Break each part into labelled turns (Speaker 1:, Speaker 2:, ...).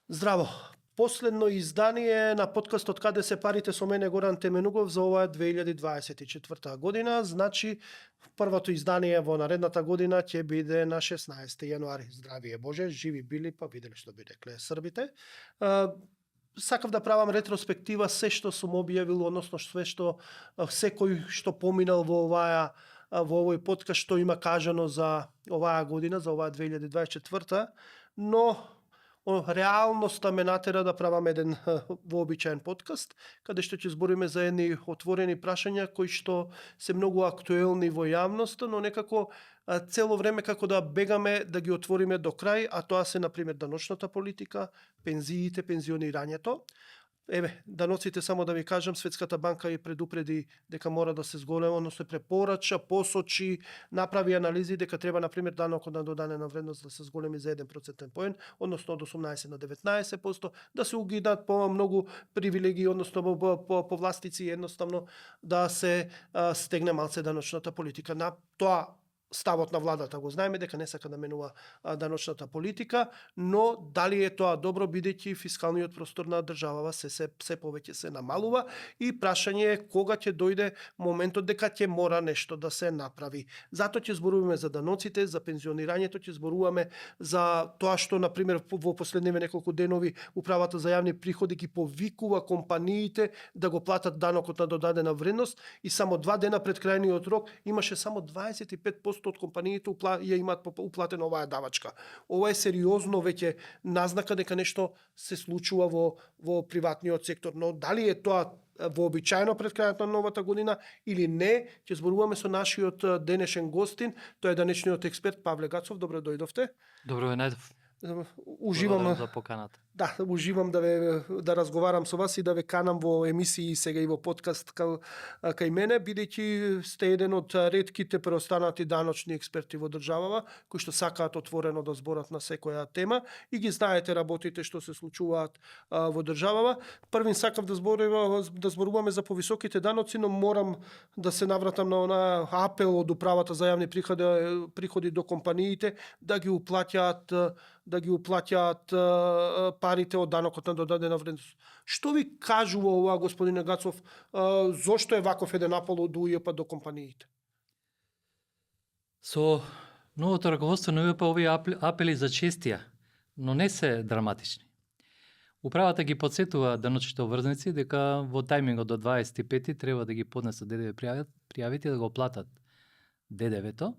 Speaker 1: Здраво! Последно издание на подкастот Каде се парите со мене Горан Теменугов за оваа 2024 година. Значи, првото издание во наредната година ќе биде на 16 јануари. Здравие Боже, живи били, па виделе што би рекле србите. Сакав да правам ретроспектива се што сум објавил, односно секој што поминал во овој подкаст што има кажано за оваа година, за оваа 2024, но реалноста ме натера да правам еден вообичаен подкаст, каде што ќе збориме за едни отворени прашања кои што се многу актуелни во јавноста, но некако цело време како да бегаме да ги отвориме до крај, а тоа се например даночната политика, пензиите, пензионирањето. Даноците, само да ви кажам, Светската банка ја предупреди дека мора да се зголема, односно препорача, посочи, направи анализи дека треба например данокот на додадена вредност да се зголеми за 1% поен, односно од 18 на 19%, да се угидат многу привилегии, односно повластици, едноставно да се стегне малце даночната политика. На тоа ставот на владата го знаеме дека не сака да менува даночната политика, но дали е тоа добро, бидејќи фискалниот простор на државава се повеќе се намалува и прашање е кога ќе дојде моментот дека ќе мора нешто да се направи. Затоа ќе зборуваме за даноците, за пензионирањето, ќе зборуваме за тоа што например во последниве неколку денови управата за јавни приходи ги повикува компаниите да го платат данокот на додадена вредност и само 2 дена пред крајниот рок имаше само 25% од компаниите ја имаат уплатена оваа давачка. Ова е сериозно веќе назнака дека нешто се случува во приватниот сектор, но дали е тоа вообичаено пред крајот на новата година или не, ќе зборуваме со нашиот денешен гостин, тој е денешниот експерт Павле Гацов. Добро дојдовте.
Speaker 2: Добро ве најдов.
Speaker 1: Уживам
Speaker 2: за поканата.
Speaker 1: Да, уживам да разговарам со вас и да ве канам во емисии сега и во подкаст кај мене, бидејќи сте еден од ретките преостанати даночни експерти во државава кои што сакаат отворено да зборат на секоја тема и ги знаете работите што се случуваат во државава. Првин сакав да зборуваме за повисоките даноци, но морам да се навратам на она апел од управата за јавни приходи до компаниите да ги уплаќаат парите од данокот на додадена вредност. Што ви кажува ова, господине Гацов, зошто е ваков еден апел од УЈП до компаниите?
Speaker 2: Со новото раководство на УЈП овие апели зачестија, но не се драматични. Управата ги подсетува даночните обврзници дека во тајмингот до 25 треба да ги поднесат ДДВ пријавите да го платат ДДВ-то,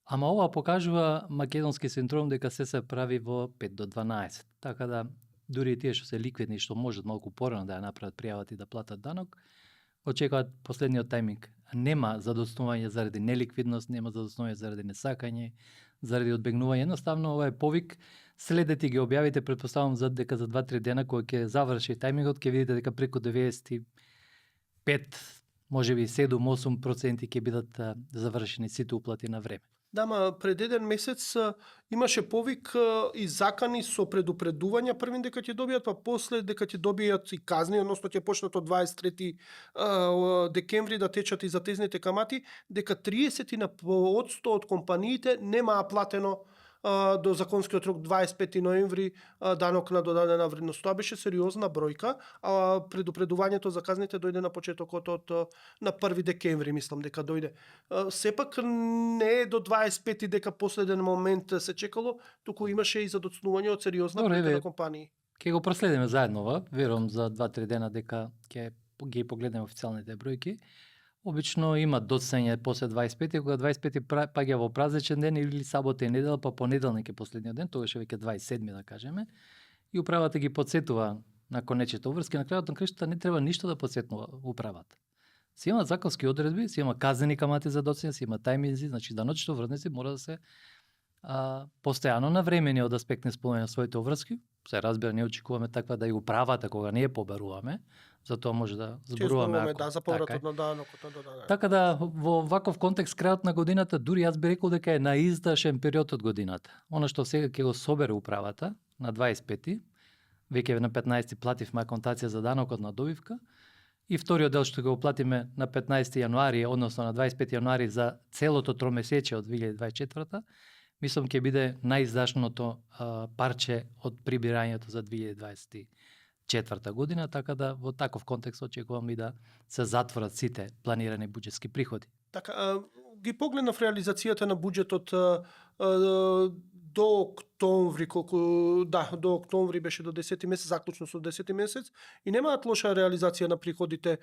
Speaker 2: ама ова покажува македонски синдром дека се прави во 5 до 12. Така да дури и тие што се ликвидни, што можат малку порано да ја направат пријавата и да платат данок, очекуваат последниот тајминг. Нема задоснување заради неликвидност, нема задоснување заради несакање, заради одбегнување. Едноставно ова е повик. Следете ги објавите, претпоставам дека за 2-3 дена кога ќе заврши тајмингот, ќе видите дека преку 95, можеби 7-8% ќе бидат завршени сите уплати на време.
Speaker 1: Да, ма пред еден месец имаше повик и закани со предупредувања првин дека ќе добијат, па после дека ќе добијат и казни, односно ќе почнат од 23 декември да течат и затезните камати, дека 30% од компаниите немаа платено до законскиот рок 25 ноември данок на додадена вредност. Тоа беше сериозна бројка, а предупредувањето за казните дојде на почетокот на 1 декември, мислам дека дојде. Сепак не е до 25 дека последен момент се чекало, туку имаше и задоцнување од сериозна бројка на компании.
Speaker 2: Ќе го проследиме заедно ова, верувам за 2-3 дена дека ќе ги погледнеме официјалните бројки. Обично има доцнење после 25, кога 25 паѓа во празничен ден или сабота и недела, па понеделник е последниот ден, тогаш е веќе 27 да кажеме, и управата ги подсетува на конечните обврски. На крајот на крајштата не треба ништо да подсетнува управата. Си има законски одредби, си има казнени камати за доцнење, си има тајминзи, значи даночните обврзници мора да се постојано навремени од аспект на исполнение на своите обврски. Се разбира, не очекуваме таква да и управата кога не ја побаруваме, затоа може да зборуваме
Speaker 1: за повратот на данокот на додадена.
Speaker 2: Така да во ваков контекст крајот на годината дури јас би рекол дека е наиздашен период од годината. Она што сега ќе го собере управата на 25-ти, веќе на 15-ти плативме аконтација за данокот на добивка и вториот дел што го платиме на 15 јануари, односно на 25 јануари за целото тромесечие од 2024, мислам ќе биде најиздашното парче од прибирањето за 2024 година, така да во таков контекст очекувам и да се затворат сите планирани буџетски приходи.
Speaker 1: Така, ги погледнав реализацијата на буџетот до октомври, до октомври беше до 10 месец, заклучно со 10 месец, и немаат лоша реализација на приходите.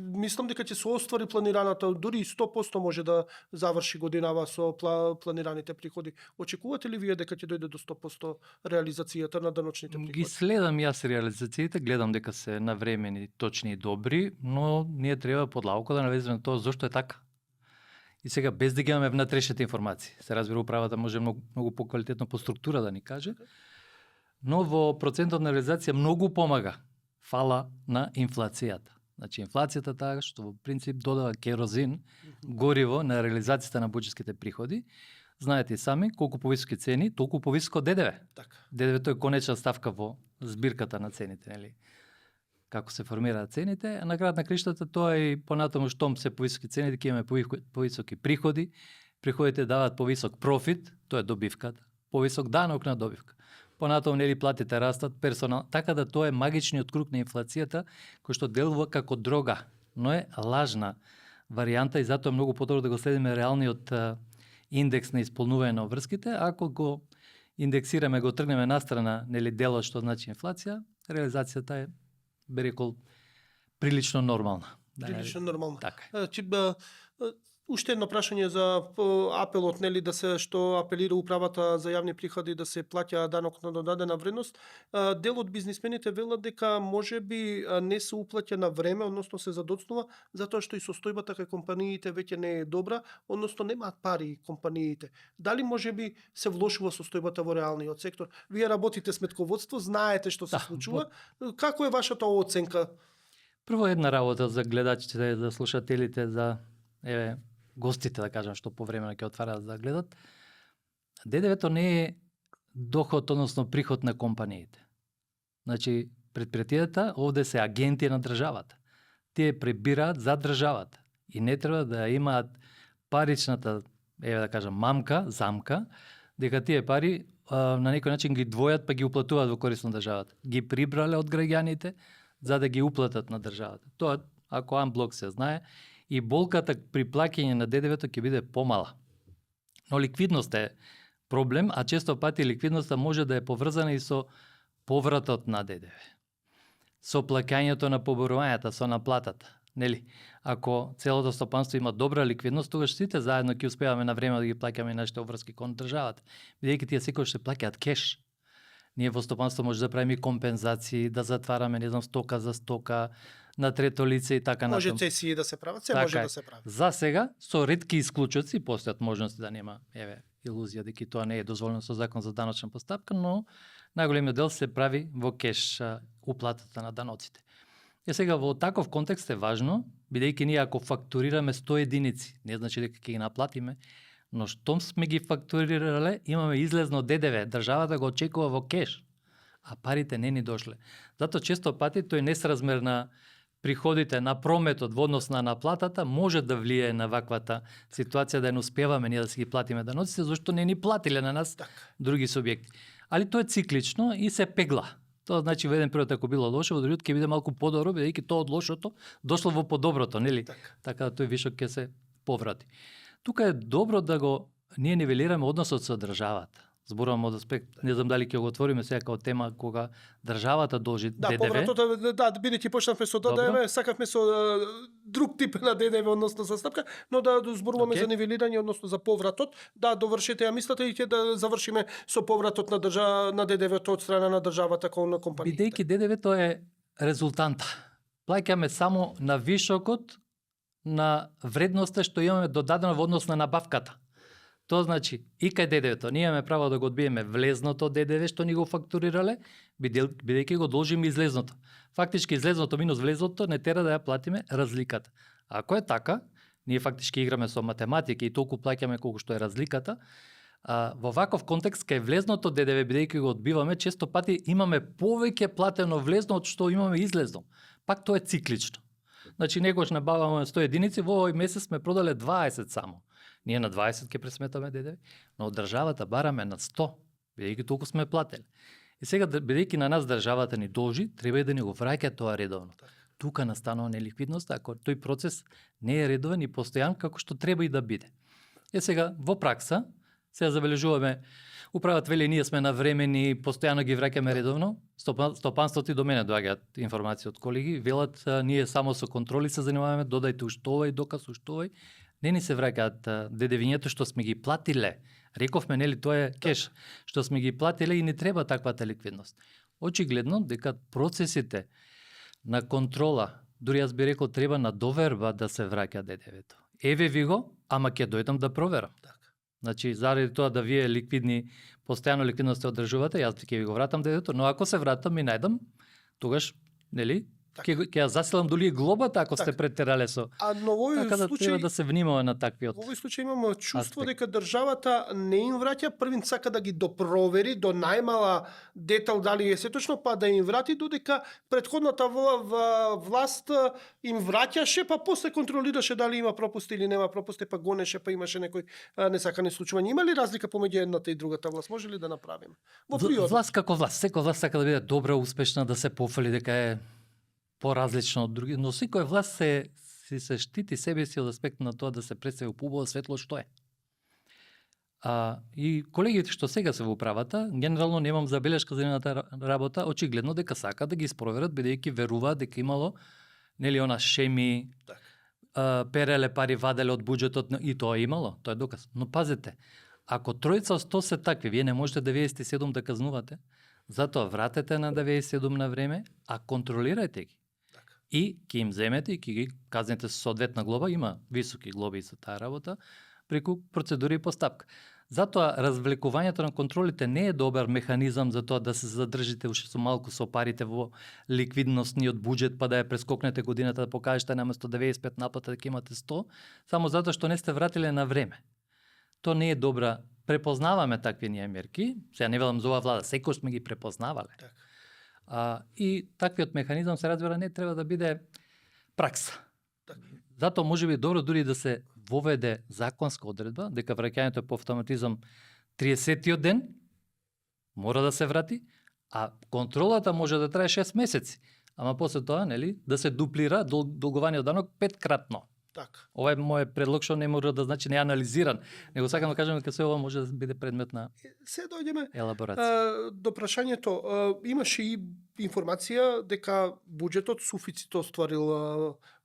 Speaker 1: Мислам дека ќе се оствари планираната, дури и 100% може да заврши годинава со планираните приходи. Очекувате ли вие дека ќе дојде до 100% реализацијата на даночните приходи?
Speaker 2: Ги следам јас реализациите, гледам дека се навремени, точни и добри, но ние треба подлабоко да навлеземе на тоа зошто е така. И сега, без да ги имаме внатрешните информации, се разбира, управата може многу поквалитетно по структура да ни каже, но во процентот на реализација многу помага фала на инфлацијата. Значи, инфлацијата таа што во принцип додава керозин, гориво на реализацијата на буџетските приходи. Знаете и сами, колку повисоки цени, толку повисоко ДДВ.
Speaker 1: Така.
Speaker 2: ДДВ е конечна ставка во збирката на цените, нели? Како се формираат цените, а на крајот на криштата тоа е и понатаму штом се повисоки цени, дека имаме повисоки приходи, приходите даваат повисок профит, тоа е добивката, повисок данок на добивка. Понатаму нели платите растат, персонал, така да тоа е магичниот круг на инфлацијата кој што делува како дрога, но е лажна варијанта и затоа е многу подобро да го следиме реалниот индекс на исполнување на обврските. Ако го индексираме, го тргнеме настрана, нели делот што значи инфлација, реализацијата е, би рекол, прилично нормална.
Speaker 1: Прилично нормално.
Speaker 2: Така.
Speaker 1: Уште едно прашање за апелот, нели, да се што апелира управата за јавни приходи да се плаќа данок на додадена вредност. Дел од бизнисмените велат дека можеби не се уплаќа на време, односно се задоцнува затоа што и состојбата кај компаниите веќе не е добра, односно немаат пари компаниите. Дали можеби се влошува состојбата во реалниот сектор? Вие работите сметководство, знаете што се случува. Како е вашата оценка?
Speaker 2: Прво една работа за гледачите, за слушателите, за гостите, да кажам, што повремено ќе отвараат да гледат. ДДВ-то не е доход, односно приход на компаниите. Значи, предпријатијата овде се агенти на државата. Тие пребираат за државата и не треба да имаат паричната, да кажам, замка, дека тие пари на некој начин ги двојат па ги уплатуваат во корист на државата. Ги прибрале од граѓаните за да ги уплатат на државата. Тоа, ако анблок се знае, и болката при плаќање на ДДВ-то ќе биде помала. Но ликвидност е проблем, а често пати ликвидноста може да е поврзана и со повратот на ДДВ. Со плаќањето на поборувањата, со наплатата. Нели? Ако целото стопанство има добра ликвидност, тогаш сите заедно ќе успеваме на време да ги плаќаме нашите обврски кон државата. Бидејќи тие секој ще плаќаат кеш. Ние во стопанство може да правиме компензации, да затвараме, не знам, стока за стока, на трето лице и така натаму.
Speaker 1: Може цесии да се прават, се
Speaker 2: така
Speaker 1: може
Speaker 2: е.
Speaker 1: да се прави.
Speaker 2: За сега, со ретки исклучоци, постојат можности да нема, илузија дека тоа не е дозволено со закон за даночна постапка, но најголемиот дел се прави во кеш уплатата на даноците. Сега во таков контекст е важно, бидејќи ние ако фактурираме 100 единици, не значи дека ќе ги наплатиме, но штом сме ги фактурирале, имаме излезно ДДВ, државата го очекува во кеш, а парите не ни дошле. Затоа често пати тој несразмер на приходите на прометот во однос на наплатата може да влијае на ваквата ситуација да не успеваме ние да си ги платиме даноците, зашто не ни платиле на нас други субјекти. Али тоа е циклично и се пегла. Тоа значи во еден период ако било лошо, во другиот ќе биде малку подобро, бидејќи тоа од лошото дошло во подоброто, нели? Така да тој вишок ќе се поврати. Тука е добро да го ние нивелираме односот со државата. Зборувам од аспект, не знам дали ќе го отвориме сега како тема кога државата должи ДДВ.
Speaker 1: Повратот, бидејќи почнавме со ДДВ, сакавме со друг тип на ДДВ, односно за стапка, но да зборуваме за нивелирање, односно за повратот. Да, довршете ја мислата и ќе да завршиме со повратот на ДДВ-то од страна на државата кон компаниите.
Speaker 2: Бидејќи ДДВ-то е резултанта. Плаќаме само на вишокот на вредноста што имаме додадено во однос на набавката. Тоа значи, и кај ДДВ-то, ние имаме право да го одбиеме влезното ДДВ што ни го фактурирале, бидејќи го должиме излезното. Фактички излезното минус влезното не тера да ја платиме разликата. Ако е така, ние фактички играме со математика и толку плаќаме колку што е разликата, во ваков контекст кај влезното ДДВ, бидејќи го одбиваме, често пати имаме повеќе платено влезно од што имаме излезно. Пак тоа е циклично. Значи, некојаш набаваме 100 единици, во овој месец сме продале 20 само. Ние на 20 ќе пресметаме ДДВ, но од државата бараме на 100, бидејќи толку сме платели. И сега, бидејќи на нас државата ни должи, треба и да ни го враќа тоа редовно. Тука настанува неликвидност, ако тој процес не е редовен и постојан како што треба и да биде. Сега, во пракса, сега забележуваме, управата вели ние сме навремени, постојано ги враќаме редовно. Стопанството и до мене доаѓаат информации од колеги, велат ние само со контроли се занимаваме, додајте ушто доказ ушто не ни се враќаат ДДВ-њето што сме ги платиле. Рековме, нели, тоа е кеш, што сме ги платиле и не треба таквата ликвидност. Очигледно дека процесите на контрола, дури јас би рекол треба на доверба да се враќа ДДВ-то. Еве ви го, ама ќе дојдам да проверам. Значи, заради тоа да вие ликвидни, постојано ликвидност се одржувате, јас ќе ви го вратам ДДВ-то, но ако се вратам и најдам, тогаш, нели, ќе ја засилам дури и глобата ако сте претерале со.
Speaker 1: Но во овој
Speaker 2: така да
Speaker 1: случај
Speaker 2: треба да се внимава на таквиот.
Speaker 1: Во овој случај имаме чувство
Speaker 2: аспект.
Speaker 1: дека државата не им враќа, првин сака да ги допровери до најмала детал дали е се точно, па да им врати, додека претходната власт им враќаше, па после контролираше дали има пропусти или нема пропусти, па гонеше, па имаше некој несакани случувања. Има ли разлика помеѓу едната и другата власт? Може ли да направиме? Во природа.
Speaker 2: Власт како власт, секоја власт сака да биде добра, успешна, да се пофали дека е поразлично од други, но секоја власт се штити себе си од аспект на тоа да се представи убаво светло што е. И колегите што сега се во управата, генерално немам забелешка за нивната работа, очигледно дека сака да ги спроверат, бидејќи веруваат дека имало нели она шеми, переле пари ваделе од буџетот, и тоа имало, тоа е доказ. Но пазете, ако тројца од 100 се такви, вие не можете 97 да казнувате, затоа вратете на 97 на време, а контролирајте ги. И ќе им земете и ќе ги казнете со соодветна глоба, има високи глоби за таа работа, преку процедури и постапка. Затоа развлекувањето на контролите не е добар механизам за тоа да се задржите уште со малку со парите во ликвидносниот буџет, па да ја прескокнете годината да покажете наместо 95 наплата дека имате 100, само затоа што не сте вратиле на време. Тоа не е добра. Препознаваме такви ние мерки, сега не велам за оваа влада, секој сме ги препознавале. И таквиот механизам се разбира не треба да биде пракса. Затоа може би добро дури да се воведе законска одредба дека враќањето е по автоматизам 30-тиот ден мора да се врати, а контролата може да трае 6 месеци. Ама после тоа, нели, да се дуплира долгуваниот данок 5-кратно. Ова е моје предлог, што не мора да значи не анализиран, него сакам да кажам дека се ова може да биде предмет на
Speaker 1: се дојдеме
Speaker 2: елаборација.
Speaker 1: До прашањето, имаше и информација дека буџетот суфицит остварил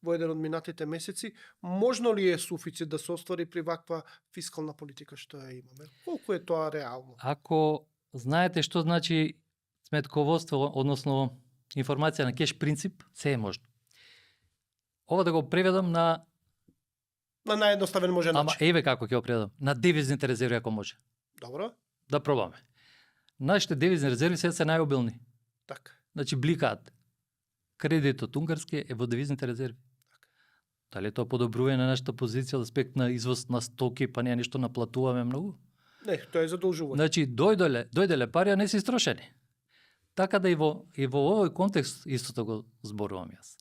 Speaker 1: во еден од минатите месеци. Можно ли е суфицит да се оствари при ваква фискална политика што ја имаме? Колку е тоа реално?
Speaker 2: Ако знаете што значи сметководство, односно информација на кеш принцип, се е можно. Ова да го преведам на
Speaker 1: наједноставен може начин.
Speaker 2: Ама еве како ќе го преведам. На девизните резерви ако може.
Speaker 1: Добро.
Speaker 2: Да пробаме. Нашите девизни резерви сега се најобилни.
Speaker 1: Така.
Speaker 2: Значи бликаат. Кредитот унгарски е во девизните резерви. Дали тоа подобрува на нашата позиција од аспект на извоз на стоки, па ние нешто наплатуваме многу?
Speaker 1: Не, тоа е задолжување.
Speaker 2: Значи дојделе пари, а не се истрошени. Така да и во овој контекст истото го зборувам јас.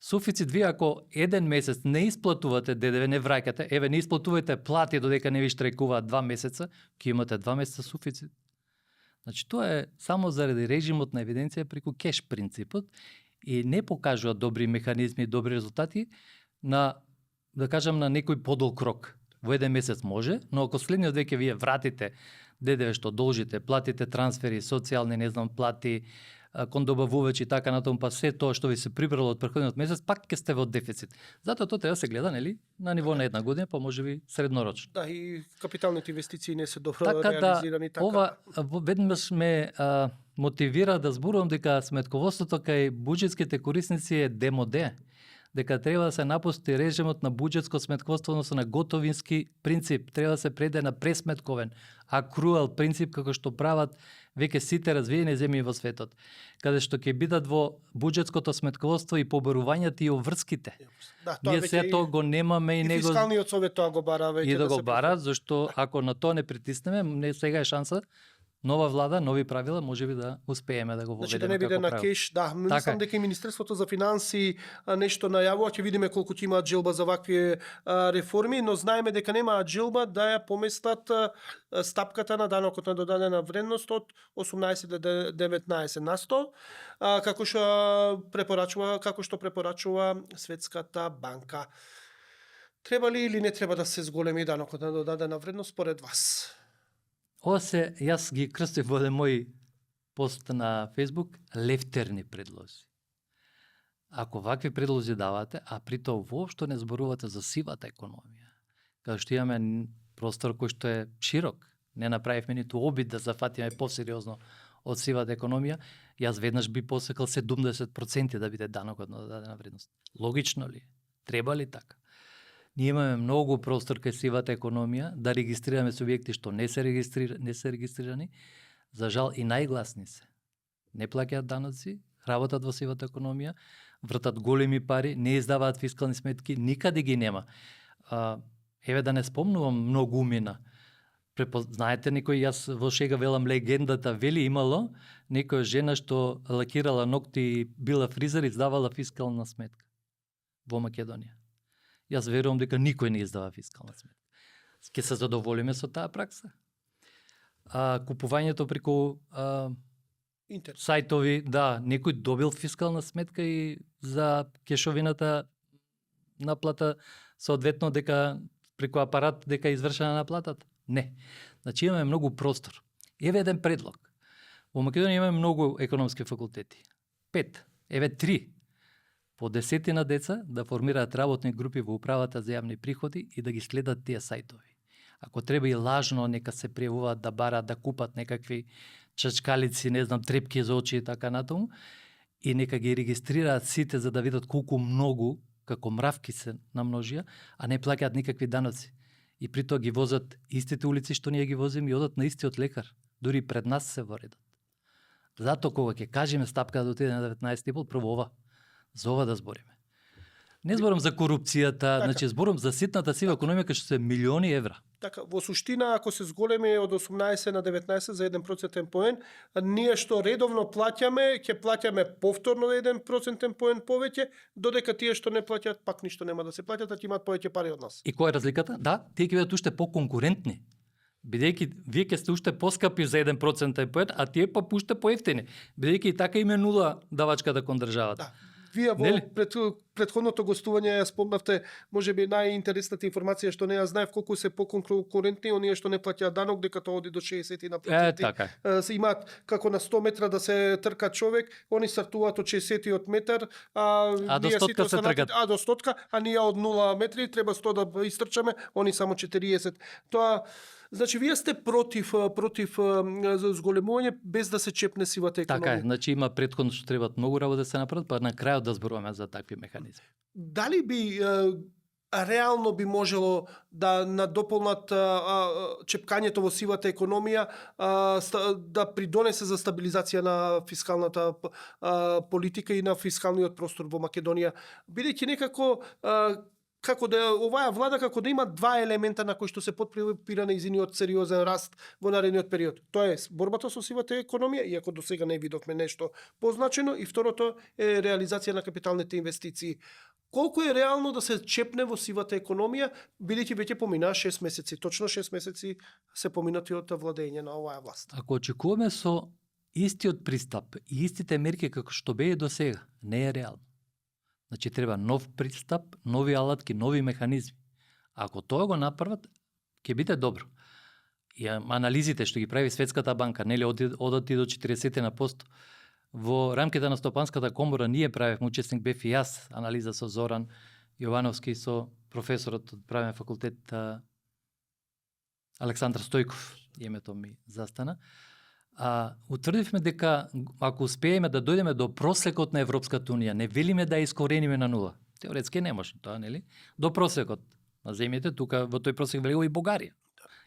Speaker 2: Суфицит вие ако еден месец не исплатувате ДДВ, не враќате, еве не исплатувате плати додека не ви штрекуваат 2 месеца, ќе имате 2 месеца суфицит. Значи тоа е само заради режимот на евиденција преку кеш принципот и не покажува добри механизми, добри резултати на, да кажам, на некој подолг рок. Во еден месец може, но ако следниот веќе вие вратите ДДВ што должите, платите трансфери, социјални, не знам, плати, кондобавувачи и така натаму, па се тоа што ви се прибрало од претходниот месец, пак ќе сте во дефицит. Затоа тоа треба да се гледа, нели, на ниво на една година, па можеби среднорочно.
Speaker 1: Да, и капиталните инвестиции не се добро
Speaker 2: така
Speaker 1: реализирани.
Speaker 2: Така ова веднаш ме мотивира да зборувам дека сметководството кај буџетските корисници е демоде, дека треба да се напусти режимот на буџетско сметководство, односно на готовински принцип, треба да се преде на пресметковен, акруал принцип како што прават веќе сите развиени земји во светот, каде што ќе бидат во буџетското сметководство и побарувањата и обврските.
Speaker 1: Да,
Speaker 2: ние сега тоа го немаме и него.
Speaker 1: Фискалниот совет тоа го бара веќе
Speaker 2: и да го
Speaker 1: се
Speaker 2: бара, зашто ако на тоа не притиснеме, не сега е шанса нова влада, нови правила, можеби да успееме да го
Speaker 1: Значи да
Speaker 2: воведеме
Speaker 1: не биде
Speaker 2: како
Speaker 1: на
Speaker 2: правило.
Speaker 1: кеш, да, мислам дека и Министерството за финансии нешто најавува, ќе видиме колку ќе имаат желба за вакви реформи, но знаеме дека немаат желба да ја поместат стапката на данокот на додадена вредност од 18 до 19 на 100, како што препорачува Светската банка. Треба ли или не треба да се зголеми данокот на додадена вредност според вас?
Speaker 2: Ова се, јас ги крстив во еден мој пост на Facebook, лефтерни предлози. Ако вакви предлози давате, а при тоа воопшто не зборувате за сивата економија, као што имаме простор кој што е широк, не направивме ниту обид да зафатиме посериозно од сивата економија, јас веднаш би посекал 70% да биде данокот на додадена вредност. Логично ли? Треба ли така? Ние имаме многу простор кај сивата економија да регистрираме субјекти што не се регистрирани, за жал и најгласни се. Не плаќаат даноци, работат во сивата економија, вртат големи пари, не издаваат фискални сметки, никаде ги нема. Еве да не спомнувам многумина. Знаете некој, јас во шега велам легендата, вели имало некоја жена што лакирала ногти и била фризер, издавала фискална сметка во Македонија. Јас верувам дека никој не издава фискална сметка. Ке се задоволиме со таа пракса. Купувањето преку
Speaker 1: Интернет.
Speaker 2: сајтови, да, некој добил фискална сметка и за кешовината наплата соодветно дека преку апарат дека е извршена наплатата. Не. Значи имаме многу простор. Еве еден предлог. Во Македонија имаме многу економски факултети. 5, еве 3. По 10 деца да формираат работни групи во управата за јавни приходи и да ги следат тие сајтови. Ако треба и лажно, нека се пријавуваат да бараат да купат некакви чачкалици, не знам, трепки за очи и така натаму, и нека ги регистрираат сите за да видат колку многу, како мравки се намножија, а не плаќаат никакви даноци. И при тоа ги возат истите улици што ние ги возиме и одат на истиот лекар. Дури пред нас се во редот. Затоа кога ќе кажеме стапка да отиде на 19,5, прво ова, за ова да збориме. Не зборам за корупцијата, значи зборам за ситната сива економија што се милиони евра.
Speaker 1: Така, во суштина, ако се зголеми од 18 на 19 за 1% поен, ние што редовно плаќаме, ќе плаќаме повторно 1% поен повеќе, додека тие што не плаќаат, пак ништо нема да се плаќат, а ќе имаат повеќе пари од нас.
Speaker 2: И која е разликата? Да, тие ќе бидат уште поконкурентни. Бидејќи вие ќе сте уште поскапи за 1% поен, а тие па уште поевтини. Бидејќи и така им е нула давачката кон државата.
Speaker 1: Да. Вие во предходното гостување ја спомнавте, можеби најинтересната информација што не ја знаев, колку се поконкурентни оние што не плаќаат данок, дека тоа оди до 60%.
Speaker 2: Така.
Speaker 1: Се имаат како на 100 метра да се трка човек, они стартуваат од 60-тиот метар,
Speaker 2: а до 100 се тркат.
Speaker 1: до 100, а ние од 0 метри треба 100 да истрчаме, они само 40. Тоа значи вие сте против зголемување без да се чепне сивата економија.
Speaker 2: Така е, значи има претходно што требаат многу работа да се направат, па на крајот да зборуваме за такви механизми.
Speaker 1: Дали би реално би можело да надополнат чепкањето во сивата економија да придонесе за стабилизација на фискалната политика и на фискалниот простор во Македонија, бидејќи некако како да оваа влада како да има два елемента на кои што се подпира нејзиниот сериозен раст во наредниот период. Тоа е борбата со сивата економија, иако до сега не видовме нешто позначено, и второто е реализација на капиталните инвестиции. Колку е реално да се чепне во сивата економија, бидејќи веќе поминаа 6 месеци, точно 6 месеци се поминати од владење на оваа власт.
Speaker 2: Ако очекуваме со истиот пристап и истите мерки како што беа до сега, не е реално. Значи треба нов пристап, нови алатки, нови механизми. Ако тоа го направат, ќе биде добро. И анализите што ги прави Светската банка, нели одат и до 40%. Во рамките на Стопанската комора ние правевме, учесник бев и јас, анализа со Зоран Јовановски, со професорот од правен факултет Александар Стојков, името ми застана. Утврдивме дека ако успееме да дојдеме до просекот на Европската унија, не велиме да ја искорениме на нула. Теоретски не може тоа, нели? До просекот на земјите, тука во тој просек велиго и Бугарија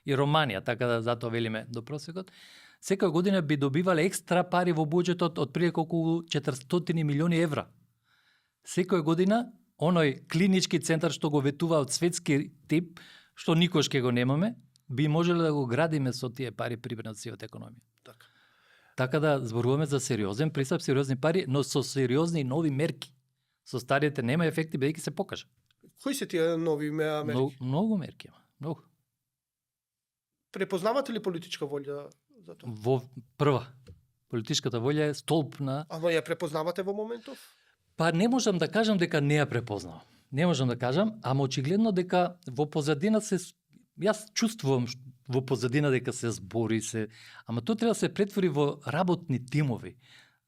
Speaker 2: и Романија, така да затоа велиме до просекот. Секоја година би добивале екстра пари во буџетот од прилика околу 400 милиони евра. Секоја година оној клинички центар што го ветува од светски тип, што никош ќе го немаме, би можеле да го градиме со тие пари прибрани од сивата економија.
Speaker 1: Да.
Speaker 2: Така да зборуваме за сериозен пристап, сериозни пари, но со сериозни нови мерки. Со старите нема ефекти, бидејќи се покажа.
Speaker 1: Кои се тие нови мерки?
Speaker 2: Многу мерки има, многу.
Speaker 1: Препознавате ли политичка волја за тоа?
Speaker 2: Во прва, политичката волја е столб на...
Speaker 1: Ама ја препознавате во моментов?
Speaker 2: Па не можам да кажам дека не ја препознавам. Не можам да кажам, ама очигледно дека во позадина се... Јас чувствувам во позадина дека се збори се, ама тоа треба да се претвори во работни тимови.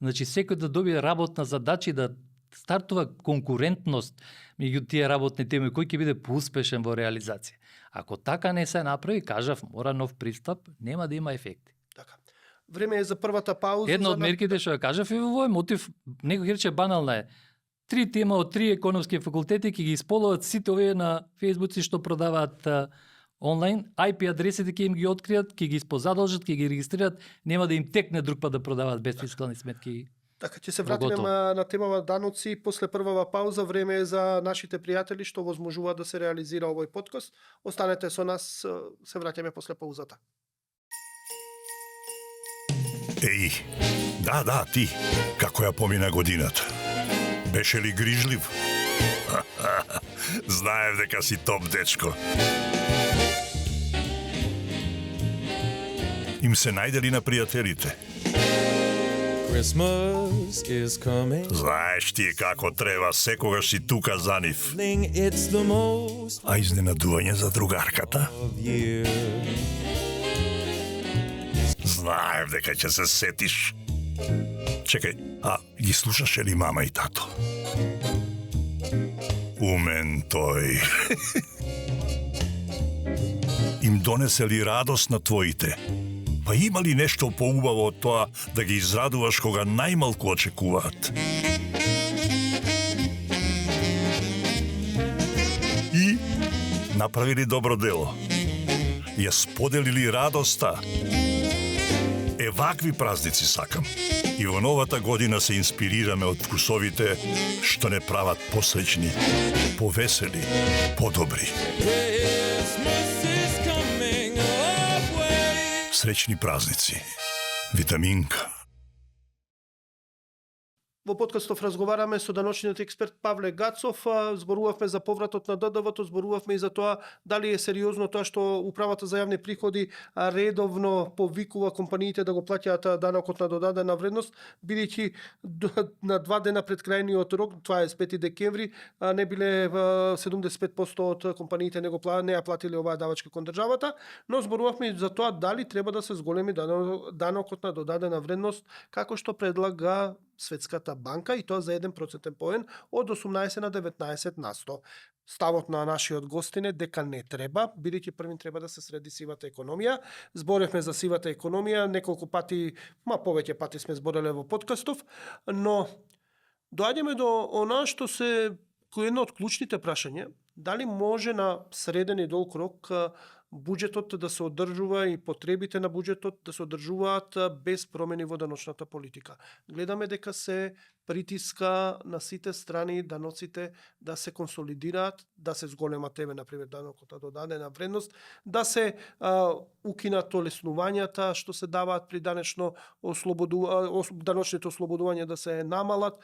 Speaker 2: Значи секој да добие работна задача и да стартува конкурентност меѓу тие работни теми, кој ќе биде поуспешен во реализација. Ако така не се направи, кажав, мора нов пристап, нема да има ефекти.
Speaker 1: Така. Време е за првата пауза.
Speaker 2: Една од мерките што ја кажав и во овој мотив, некој рече банална е. 3 тима од 3 економски факултети ќе ги исполнуваат сите овие на фејсбуци што продаваат онлайн, IP адресите ќе им ги откријат, ќе ги задолжат, ќе ги регистрираат, нема да им текне друг пат да продаваат без фискални сметки.
Speaker 1: Така, ќе се вратиме на темава даноци после првава пауза. Време е за нашите пријатели што возможуваат да се реализира овој подкаст. Останете со нас, се враќаме после паузата.
Speaker 3: Еј, да, ти, како ја помина годината? Беше ли грижлив? Знаев дека си топ дечко. Им се најдели на пријателите.
Speaker 4: Christmas is coming.
Speaker 3: Знаеш ти како треба, секогаш си тука за нив.
Speaker 4: It's the most
Speaker 3: А изненадување за другарката?
Speaker 4: of year.
Speaker 3: Знаев дека ќе се сетиш. Чекај, а ги слушаше ли мама и тато? Умен тој. Им донесе ли радост на твоите? Па има ли нешто поубаво од тоа да ги израдуваш кога најмалку очекуваат? И направили добро дело. Ја споделили радоста. Вакви празници сакам. И во новата година се инспирираме од вкусовите што не прават посреќни, повесели, подобри.
Speaker 4: Christmas is coming our way.
Speaker 3: Среќни празници. Витаминка.
Speaker 1: Во подкастов разговараме со даночниот експерт Павле Гацов, зборувавме за повратот на ДДВ-то, зборувавме и за тоа дали е сериозно тоа што управата за јавни приходи редовно повикува компаниите да го плаќаат данокот на додадена вредност, бидејќи на 2 дена пред крајниот рок, тоа е 5 декември, не биле 75% од компаниите не ја платиле оваа давачка кон државата, но зборувавме и за тоа дали треба да се зголеми данокот на додадена вредност како што предлага Светската банка и тоа за 1% поен од 18 на 19 на 100. Ставот на нашиот гостин е дека не треба, бидејќи првин треба да се среди сивата економија. Зборевме за сивата економија, неколку пати, повеќе пати сме збореле во подкастов, но доаѓаме до она што се кој едно од клучните прашања, дали може на среден и долг рок буџетот да се одржува и потребите на буџетот да се одржуваат без промени во даночната политика. Гледаме дека се притиска на сите страни даноците да се консолидираат, да се зголемат тебе, например, данокот на додадена вредност, да се укинат олеснувањата што се даваат при даночните ослободувања да се намалат.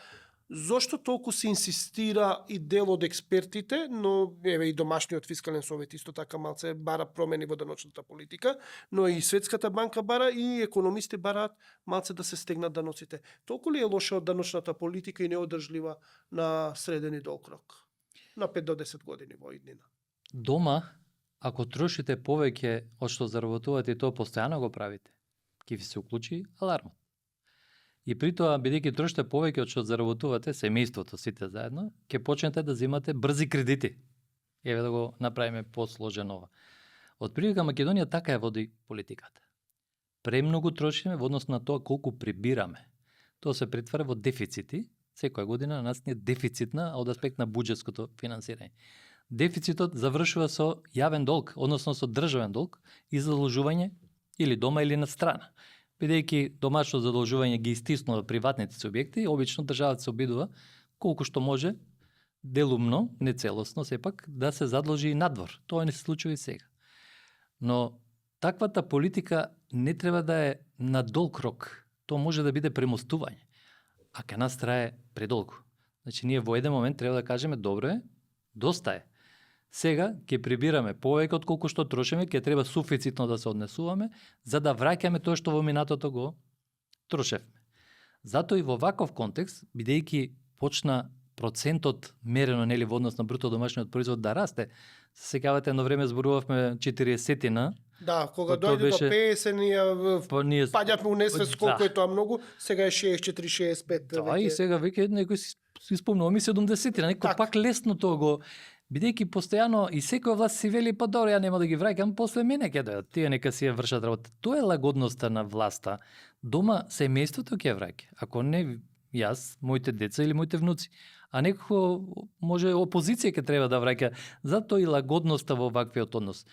Speaker 1: Зошто толку се инсистира и дел од експертите, но еве и домашниот фискален совет исто така малце бара промени во даночната политика, но и Светската банка бара и економисти бараат малце да се стегнат даноците. Толку ли е лоша од даночната политика и неодржлива на среден и долг рок? На 5 до 10 години во иднина.
Speaker 2: Дома, ако трошите повеќе од што заработувате и тоа постојано го правите, ќе ви се уклучи алармот. И при тоа, бидејќи трошите повеќе од што заработувате, семејството сите заедно, ќе почнете да земате брзи кредити. Еве да го направиме посложено ова. Од прилика Македонија така ја води политиката. Премногу трошиме во однос на тоа колку прибираме. Тоа се претвара во дефицити. Секоја година на нас не е дефицитна од аспект на буџетското финансирање. Дефицитот завршува со јавен долг, односно со државен долг и задолжување или дома или на страна. Бидејќи домашно задолжување ги истиснува приватните субјекти, обично државата се обидува колку што може делумно, не целосно сепак, да се задолжи и надвор. Тоа не се случува и сега. Но таквата политика не треба да е на долг рок. Тоа може да биде премостување. А кај нас трае предолго. Значи, ние во еден момент треба да кажеме, добро е, доста е. Сега ќе прибираме повеќе од колку што трошиме, ќе треба суфицитно да се однесуваме, за да враќаме тоа што во минатото го трошевме. Затоа и во ваков контекст, бидејќи почна процентот мерено нели во однос на бруто домашниот производ да расте, се сеќавате едно време зборувавме 40-тина.
Speaker 1: Да, кога
Speaker 2: Тоа
Speaker 1: дојде
Speaker 2: беше-
Speaker 1: до 50, ние
Speaker 2: Ние
Speaker 1: паѓавме у несвест колку
Speaker 2: Да.
Speaker 1: е тоа многу, сега е 64-65.
Speaker 2: Да, и сега веќе некој си спомнува ми 70-тина, некој
Speaker 1: Така.
Speaker 2: пак лесно тоа го бидејќи постојано и секоја власт си вели па добро, ја нема да ги враќам, после мене ќе дојдат, тие нека си ја вршат работа. Тоа е лагодноста на власта. Дома семејството ќе враќа. Ако не јас, моите деца или моите внуци, а некој може опозиција ќе треба да враќа. Затоа и лагодноста во ваквиот однос.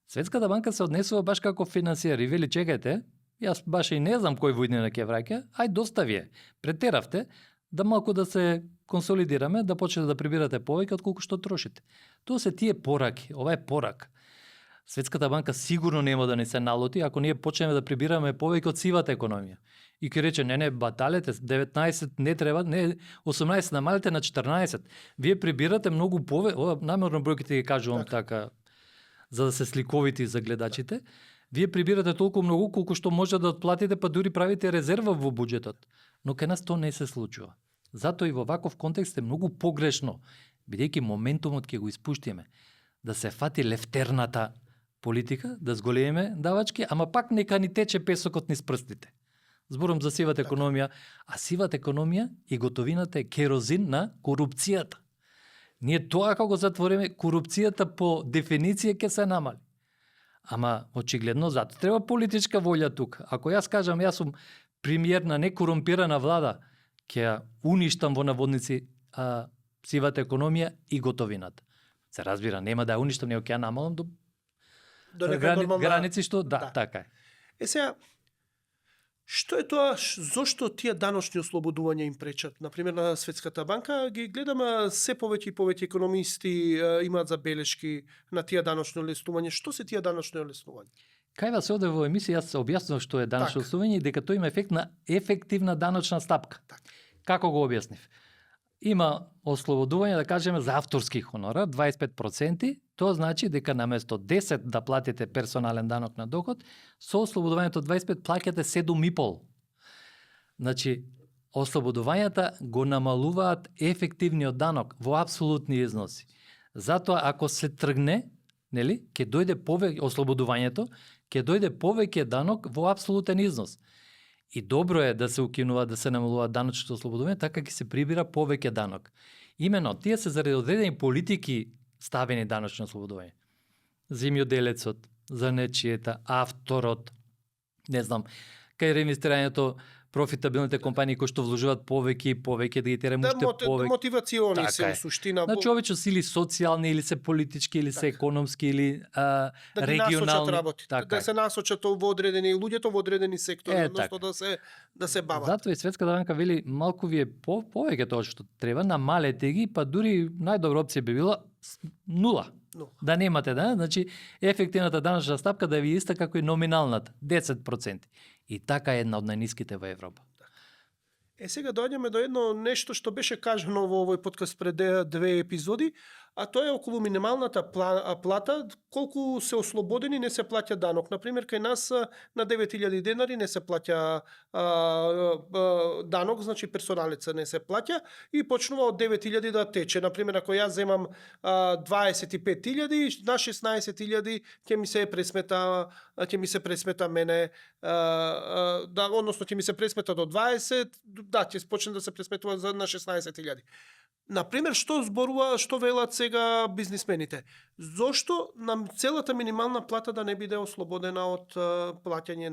Speaker 2: Светската банка се однесува баш како финансиер и вели чекајте, јас баш и не знам кој во иднина ќе враќа, ај доста ви е. Претеравте, да малку да се консолидираме, да почнете да прибирате повеќе од колку што трошите. Тоа се тие пораки, ова е порак. Светската банка сигурно нема да не се налоти ако ние почнеме да прибираме повеќе од сивата економија. И ќе рече, не, баталете, 19 не треба, не, 18 намалете на 14. Вие прибирате многу повеќе, ова намерно бројките ги кажувам така, за да се сликовити за гледачите. Вие прибирате толку многу колку што може да отплатите, па дури правите резерва во буџетот. Но кај нас тоа не се случува. Затоа и во ваков контекст е многу погрешно, бидејќи моментумот ќе го испуштиме, да се фати лефтерната политика, да зголемиме давачки, ама пак нека ни тече песокот низ прстите. Зборам за сивата економија, а сивата економија и готовината е керозин на корупцијата. Ние тоа како го затвориме, корупцијата по дефиниција ќе се намали. Ама очигледно затоа треба политичка волја тука. Ако јас кажам јас сум премиер на некорумпирана влада, ќе ја уништам во наводници сивата економија и готовината. Се разбира, нема да ја уништам, него ќе ја намалам до граници што да, така е.
Speaker 1: Е сега, што е тоа, зошто тие даночни ослободувања им пречат? Например, на Светската банка ги гледаме се повеќе и повеќе економисти имаат забелешки на тие даночни олеснувања. Што се тие даночни олеснувања?
Speaker 2: Кај вас оде во емисија јас објаснав што е даночно
Speaker 1: Така.
Speaker 2: ослободување и дека тоа има ефект на ефективна даночна стапка.
Speaker 1: Така.
Speaker 2: Како го објаснив? Има ослободување, да кажеме, за авторски хонорар, 25%, тоа значи дека наместо 10 да платите персонален данок на доход, со ослободувањето 25 плаќате 7,5. Значи, ослободувањата го намалуваат ефективниот данок во апсолутни износи. Затоа, ако се тргне, нели, ќе дојде повеќе ослободувањето, ќе дојде повеќе данок во апсолутен износ. И добро е да се укинува, да се намалува даночното ослободување, така ќе се прибира повеќе данок. Имено, тие се заради одредени политики ставени даночно ослободување. Земјоделецот, занечиета, авторот, не знам, кај реинвестирањето, профитабилните компании кои што вложуваат повеќе и повеќе, да ги тераме уште повеќе.
Speaker 1: Мотивациони
Speaker 2: Така
Speaker 1: се
Speaker 2: е.
Speaker 1: у суштина.
Speaker 2: Значи, обично си или социјални, или се политички, или се економски, или
Speaker 1: да ги насочат
Speaker 2: регионални.
Speaker 1: работите,
Speaker 2: Така
Speaker 1: да
Speaker 2: е.
Speaker 1: се насочат во одредени луѓето во одредени сектори,
Speaker 2: Е,
Speaker 1: односно да се бават.
Speaker 2: Затоа и Светската банка вели малку ви е повеќе тоа што треба, намалете ги, па дури најдобра опција би била нула.
Speaker 1: Но,
Speaker 2: Да немате, да? Значи, ефективната даночна стапка да ви е иста како и номиналната, 10%. И така е една од најниските во Европа.
Speaker 1: сега доаѓаме до едно нешто што беше кажано во овој подкаст пред 2 епизоди, а тоа е околу минималната плата, колку се ослободени не се плаќа данок. Например, кај нас на 9000 денари не се плаќа данок, значи персоналеца не се плаќа и почнува од 9000 да тече. Например, ако јас земам 25.000, на 16.000 ќе ми се пресмета мене, да, односно ќе ми се пресмета до 20, да, ќе почне да се пресметува на 16.000. Например, што велат сега бизнисмените? Зошто нам целата минимална плата да не биде ослободена од плаќање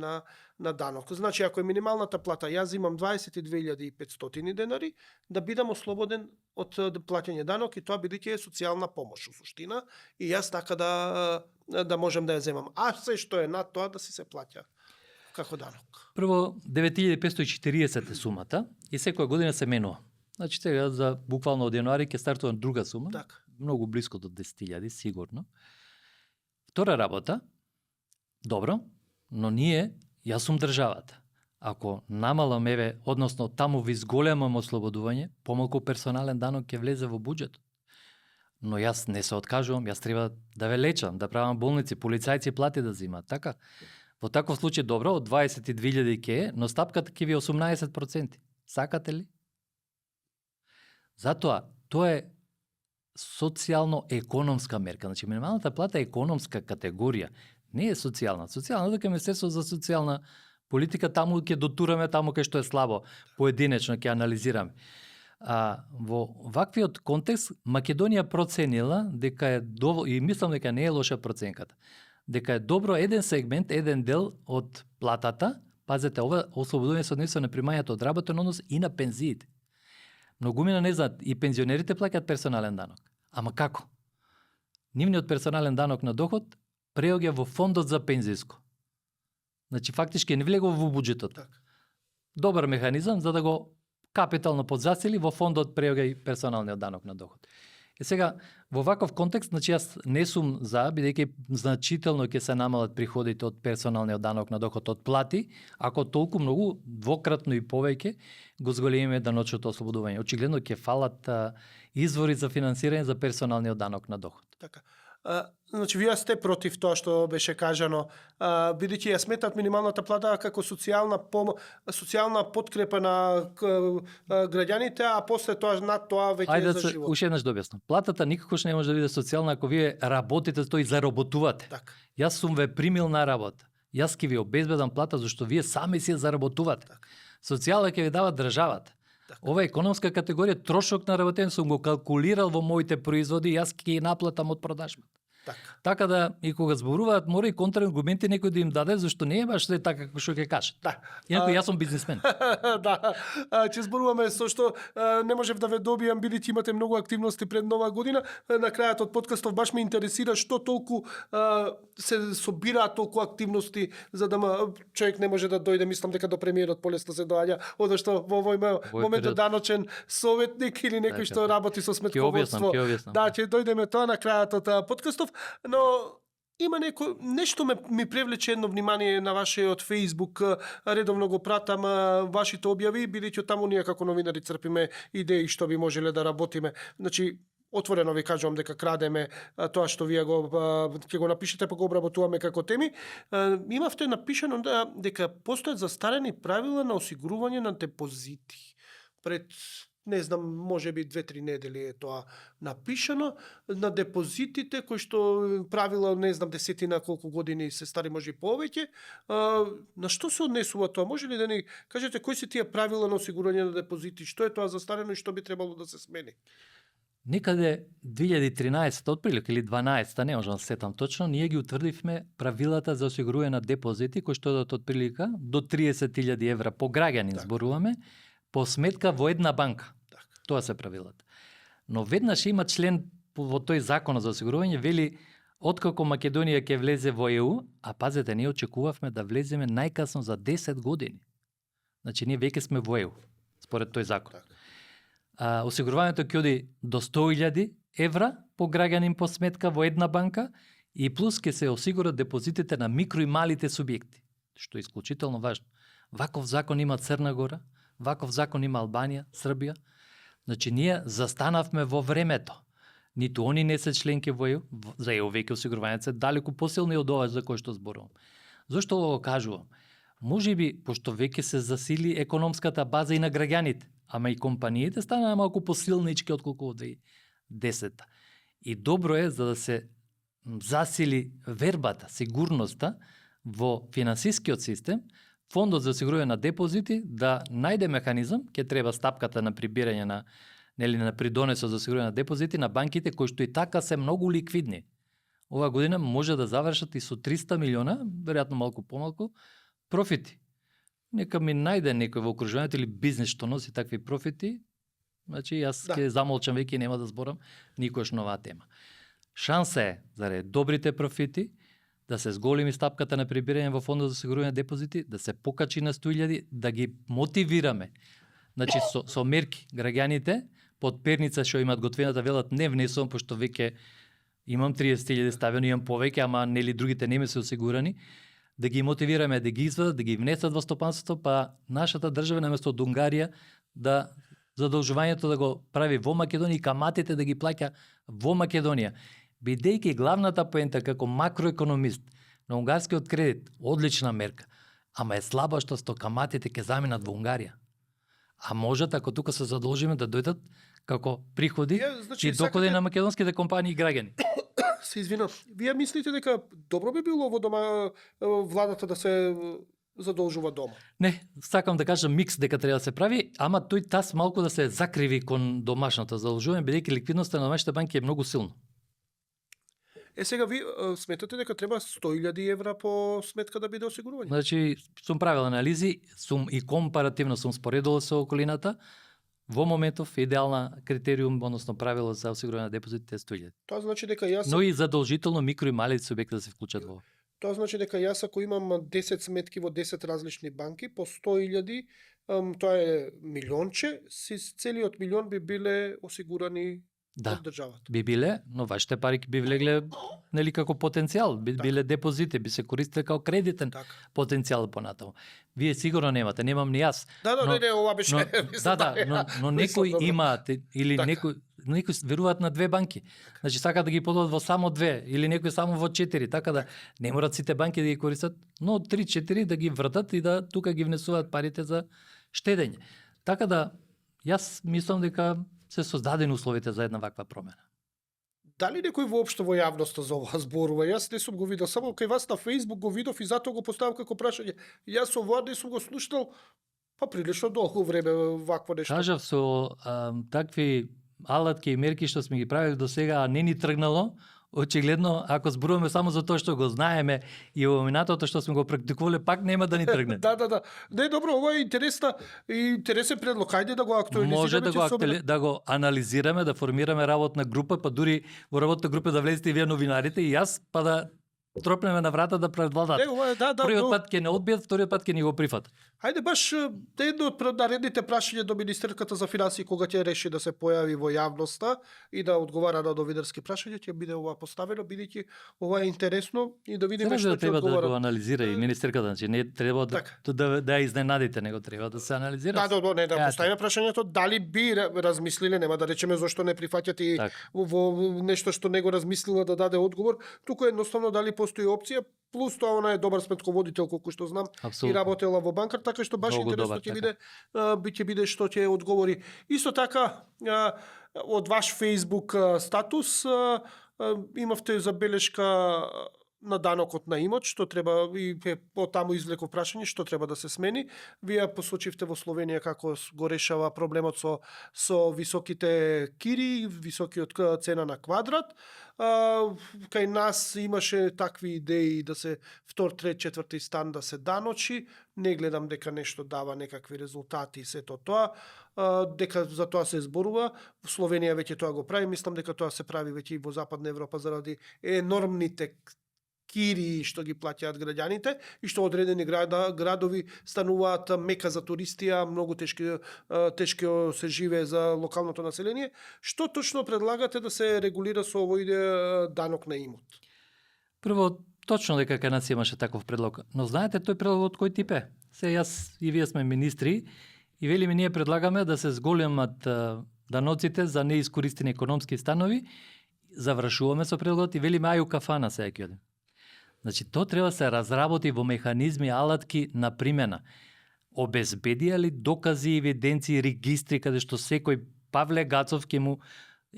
Speaker 1: на данок? Значи, ако е минималната плата, јас имам 22.500 денари, да бидам ослободен од плаќање данок и тоа бидејќи е социјална помош у суштина и јас така да можам да ја земам. А се што е над тоа да си се плаќа како данок.
Speaker 2: Прво, 9540 е сумата и секоја година се менува. Значи, сега за буквално од јануари ќе стартува друга сума,
Speaker 1: Така.
Speaker 2: многу близко до 10.000, сигурно. Втора работа, добро, но јас сум државата. Ако намалам еве, односно таму ви зголемам ослободување, помалку персонален данок ќе влезе во буџетот. Но јас не се откажувам, јас треба да ве лечам, да правам болници, полицајци плати да земаат, така? Во таков случај добро, од 22.000 ќе е, но стапката ќе ви е 18%. Сакате ли? Затоа, тоа е социјално-економска мерка. Значи, минималната плата е економска категорија, не е социјална. Социјална дека Министерство за социјална политика, таму ќе дотураме, таму кај што е слабо, поединечно ќе анализираме. Во ваквиот контекст, Македонија проценила дека е и мислам дека не е лоша проценката, дека е добро еден сегмент, еден дел од платата, пазете, ова ослободување се однесува на примањето од работен однос и на пензиите. Многумина не знаат, и пензионерите плаќаат персонален данок. Ама како? Нивниот персонален данок на доход преоѓа во фондот за пензиско. Значи, фактички не влегува во буџетот.
Speaker 1: Так.
Speaker 2: Добар механизам за да го капитално подзасили во фондот преоѓа и персоналниот данок на доход. И сега, во ваков контекст, значи јас не сум за, бидејќи значително ќе се намалат приходите од персоналниот данок на доход од плати, ако толку многу, двократно и повеќе, го зголемиме даночното ослободување. Очигледно ќе фалат извори за финансирање за персоналниот данок на доход.
Speaker 1: Така. Значи, вие сте против тоа што беше кажано, бидејќи ја сметат минималната плата како социјална подкрепа на граѓаните, а после тоа над тоа веќе
Speaker 2: Ајде
Speaker 1: е
Speaker 2: да
Speaker 1: за
Speaker 2: се
Speaker 1: живот.
Speaker 2: уште еднаш добјаснам. Платата никогаш не може да биде социјална ако вие работите за тоа и заработувате.
Speaker 1: Така.
Speaker 2: Јас сум ве примил на работа. Јас ќе ви обезбедам плата зашто вие сами си ја заработувате.
Speaker 1: Така.
Speaker 2: Социјала ќе ви дава државата.
Speaker 1: Така.
Speaker 2: Ова е економска категорија, трошок на работен сум го калкулирал во моите производи и јас ќе ги наплатам од продажбата.
Speaker 1: Така.
Speaker 2: Така да и кога зборуваат мора и контраргументи некој да им даде зашто не е баш се така како што ќе кажат.
Speaker 1: Да.
Speaker 2: Иако јас сум бизнисмен.
Speaker 1: Да, ќе зборуваме со што не можев да ве добијам, бидејќи имате многу активности пред нова година. На крајот од подкастов баш ме интересира што толку се собираат толку активности за да човек не може да дојде, мислам дека до премиерот полесно се доаѓа, одошто во овој момент
Speaker 2: период.
Speaker 1: даночен советник или некој
Speaker 2: Така,
Speaker 1: што работи со сметководство.
Speaker 2: Ќе објаснам.
Speaker 1: Да, ќе дојдеме тоа на крајот од подкастов, но има нешто ми привлече едно внимание на вашиот Facebook, редовно го пратам вашите објави, бидејќи таму ние како новинари црпиме идеи што би можеле да работиме. Значи, отворено ви кажувам дека крадеме тоа што вие ќе го напишете, па го обработуваме како теми. Имавте напишано дека постојат застарени правила на осигурување на депозити. Пред не знам, може би 2-3 недели е тоа напишано, на депозитите кои што правила, не знам, десетина колку години се стари, може и повеќе. На што се однесува тоа? Може ли да ни кажете кои се тие правила на осигурање на депозити? Што е тоа застарено и што би требало да се смени?
Speaker 2: Некаде 2013 отприлика или 12, не можам да сетам точно, ние ги утврдивме правилата за осигурување на депозити кои што одат отприлика до 30.000 евра по граѓанин, зборуваме, по сметка во една банка. Тоа се правилата. Но веднаш има член во тој закон за осигурување, вели откако Македонија ќе влезе во ЕУ, а пазете, ние очекувавме да влеземе најкасно за 10 години. Значи ние веќе сме во ЕУ, според тој закон. Осигурувањето ќе оди до 100.000 евра по граѓанин по сметка во една банка и плюс ќе се осигурат депозитите на микро и малите субјекти, што е исклучително важно. Ваков закон има Црна Гора, ваков закон има Албанија, Србија. Значи, ние застанавме во времето. Ниту они не се членки во ЕУ, за ЕУ веќе осигурувањето се далеку посилни од ова за кој што зборувам. Зошто го кажувам? Може би, пошто веќе се засили економската база и на граѓаните, ама и компаниите станаа малку посилнички отколку во 2010. И добро е за да се засили вербата, сигурноста во финансискиот систем, Фондот за осигурување на депозити да најде механизам, ќе треба стапката на прибирање на придонесот за осигурување на депозити на банките кои што и така се многу ликвидни. Ова година може да завршат и со 300 милиона, веројатно малку помалку, профити. Нека ми најде некој во окружувањето или бизнес што носи такви профити, значи јас ќе замолчам веќе и нема да зборам никош на оваа тема. Шанса е заради добрите профити да се зголеми стапката на прибирање во фондот за осигурување на депозити, да се покачи на 100.000, да ги мотивираме. Значи со мерки граѓаните под перница што имаат готвената велат не внесувам пошто веќе имам 30.000 ставено, имам повеќе, ама нели другите не ми се осигурани. да ги мотивираме да ги извадат, да ги внесат во стопанството, па нашата држава наместо од Унгарија да задолжувањето да го прави во Македонија и каматите да ги плаќа во Македонија. Бидејќи главната поента како макроекономист на унгарскиот кредит, одлична мерка, ама е слаба што каматите ќе заминат во Унгарија. А можат, ако тука се задолжиме, да дојдат како приходи
Speaker 1: значи,
Speaker 2: и доходи
Speaker 1: сакате-
Speaker 2: на македонските компании и граѓани.
Speaker 1: Се извинам. Вие мислите дека добро би било во дома владата да се задолжува дома?
Speaker 2: Не, сакам да кажам микс дека треба да се прави, ама тој тас малку да се закриви кон домашното задолжување, бидејќи ликвидноста на домашните банки е многу силно.
Speaker 1: Сега ви сметате дека треба 100.000 евра по сметка да биде осигурување?
Speaker 2: Значи, сум правил анализи, сум и компаративно сум споредувал со околината. Во моментов идеална критериум, односно правило за осигурување на депозитите е 100.000.
Speaker 1: Тоа значи дека јас
Speaker 2: Но и задолжително микро и мали субјекти да се вклучат во.
Speaker 1: Тоа значи дека јас ако имам 10 сметки во 10 различни банки по 100.000, тоа е милионче, целиот милион би биле осигурани
Speaker 2: Да,
Speaker 1: од државата.
Speaker 2: би биле, но вашите пари би влегле нели како потенцијал, би биле депозити, би се користеле како кредитен
Speaker 1: Така.
Speaker 2: потенцијал понатаму. Вие сигурно немам ни јас.
Speaker 1: Да,
Speaker 2: Но-
Speaker 1: не, ова беше.
Speaker 2: Да, но некои
Speaker 1: Мислам,
Speaker 2: имаат или
Speaker 1: Така.
Speaker 2: некои веруваат на две банки. Значи сакаат да ги подадат во само две или некои само во 4, така да не морат сите банки да ги користат, но 3-4 да ги вратат и да тука ги внесуваат парите за штедење. Така да јас мислам дека се создадени условите за една ваква промена.
Speaker 1: Дали некој воопшто во јавноста за ова зборува? Јас не сум го видел, само кај вас на Facebook го видов и затоа го поставам како прашање. Јас ова не сум го слушнал па прилично долго време вакво нешто.
Speaker 2: Кажав со такви алатки и мерки што сме ги правили до сега, а не ни тргнало, очигледно, ако зборуваме само за тоа што го знаеме и во минатото што сме го практикувале, пак нема да ни тргне.
Speaker 1: Да. Не, добро, ова е интересен предлог. Хајде да го актуализираме.
Speaker 2: Може да
Speaker 1: ќе
Speaker 2: го,
Speaker 1: собере-
Speaker 2: да го анализираме, да формираме работна група, па дури во работна група да влезете и вие новинарите и јас, па да тропнеме на врата да предвладат.
Speaker 1: Не, ова е, да,
Speaker 2: Првиот
Speaker 1: но-
Speaker 2: пат ќе не одбијат, вториот пат ќе ни го прифатат.
Speaker 1: Хајде баш едно од наредните прашања до министерката за финансии кога ќе реши да се појави во јавноста и да одговара на новинарски прашања, ќе биде ова поставено, бидејќи ова е интересно и да видиме
Speaker 2: Се
Speaker 1: што
Speaker 2: да
Speaker 1: ќе
Speaker 2: треба да го
Speaker 1: одговара.
Speaker 2: анализира и министерката, значи не треба да,
Speaker 1: Така.
Speaker 2: да ја изненадите, него треба да се анализира.
Speaker 1: Да, не, да
Speaker 2: Ето.
Speaker 1: поставиме прашањето дали би размислиле, нема да речеме зошто не прифаќате и
Speaker 2: Така.
Speaker 1: во нешто што не го размислила да даде одговор, туку едноставно дали постои опција, плюс тоа она е добар сметководител колку што знам и
Speaker 2: Апсолутно.
Speaker 1: работела во банкар, така што баш
Speaker 2: Многу
Speaker 1: интересно
Speaker 2: добар,
Speaker 1: ќе
Speaker 2: така.
Speaker 1: биде што ќе одговори. Исто така од ваш Facebook статус имавте забелешка на данокот на имот, што треба и од таму извлеков прашање што треба да се смени. Вие посочивте во Словенија како го решава проблемот со високите кири, високиот цена на квадрат. Кај нас имаше такви идеи да се втор, трет, четврти стан да се даночи. Не гледам дека нешто дава некакви резултати и сето тоа. Дека за тоа се зборува. Во Словенија веќе тоа го прави. Мислам дека тоа се прави веќе и во Западна Европа заради енормните кири што ги плаќаат граѓаните и што одредени градови стануваат мека за туристи, а многу тешко се живее за локалното население. Што точно предлагате да се регулира со овој данок на имот?
Speaker 2: Прво, точно дека кај нас имаше таков предлог. Но знаете тој предлог од кој тип е? Се јас и вие сме министри и велиме ние предлагаме да се зголемат даноците за неискористени економски станови, завршуваме со предлогот и велиме ају кафана сега ќе одим. Значи, тоа треба да се разработи во механизми, алатки на примена. Обезбедија ли докази, евиденции, регистри, каде што секој Павле Гацов ќе му,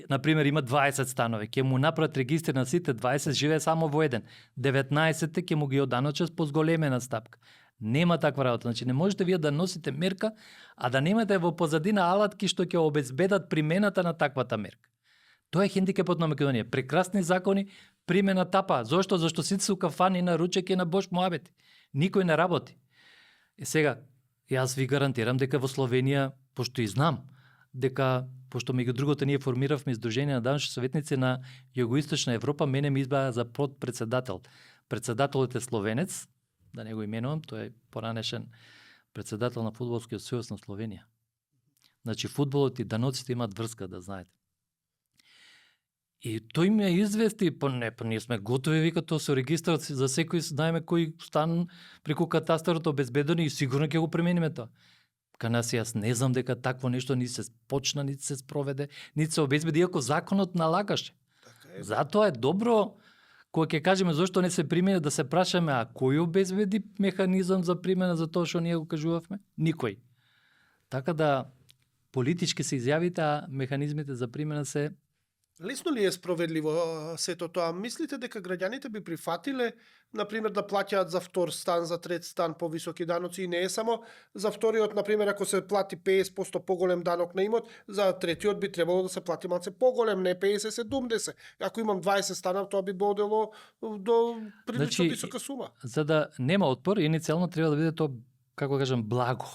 Speaker 2: например, има 20 станови, ќе му направат регистри на сите 20, живее само во еден. 19 ќе му ги оданочат по зголемена стапка. Нема таква работа. Значи, не можете вие да носите мерка, а да немате во позадина алатки што ќе обезбедат примената на таквата мерка. Тоа е хендикепот на Македонија. Прекрасни закони, примена тапа. Зошто? Зашто сите се у кафани на ручек и на бош муабети. Никој не работи. И сега, јас ви гарантирам дека во Словенија, пошто и знам, дека, пошто меѓу другото ние формиравме Издружение на даночни советници на Југоисточна Европа, мене ми избра за подпредседател. Председателот е словенец, да не го именувам, тој е поранешен председател на Фудбалскиот сојуз на Словенија. Значи, фудбалот и даноците имаат врска, да знаете. И тој ме извести, па ние сме готови, вика, тоа со регистарот за секој знаеме кој стан преку катастарот обезбедени и сигурно ќе го премениме тоа. Ка нас јас не знам дека такво нешто ни се почна, нити се спроведе, нити се обезбеди, иако законот налагаше.
Speaker 1: Така е.
Speaker 2: Затоа е добро, кога ќе кажеме зошто не се примени, да се прашаме, а кој обезбеди механизам за примена за тоа што ние го кажувавме? Никој. Така да, политички се изјавите, а механизмите за примена се...
Speaker 1: Лесно ли е справедливо сето тоа? Мислите дека граѓаните би прифатиле, например, да плаќаат за втор стан, за трет стан повисоки даноци и не е само за вториот, например, ако се плати 50% поголем данок на имот, за третиот би требало да се плати малце поголем, не 50-70. Ако имам 20 станав, тоа би бодело до прилично
Speaker 2: Значи,
Speaker 1: висока сума.
Speaker 2: За да нема отпор, иницијално треба да биде тоа, како да кажам, благо.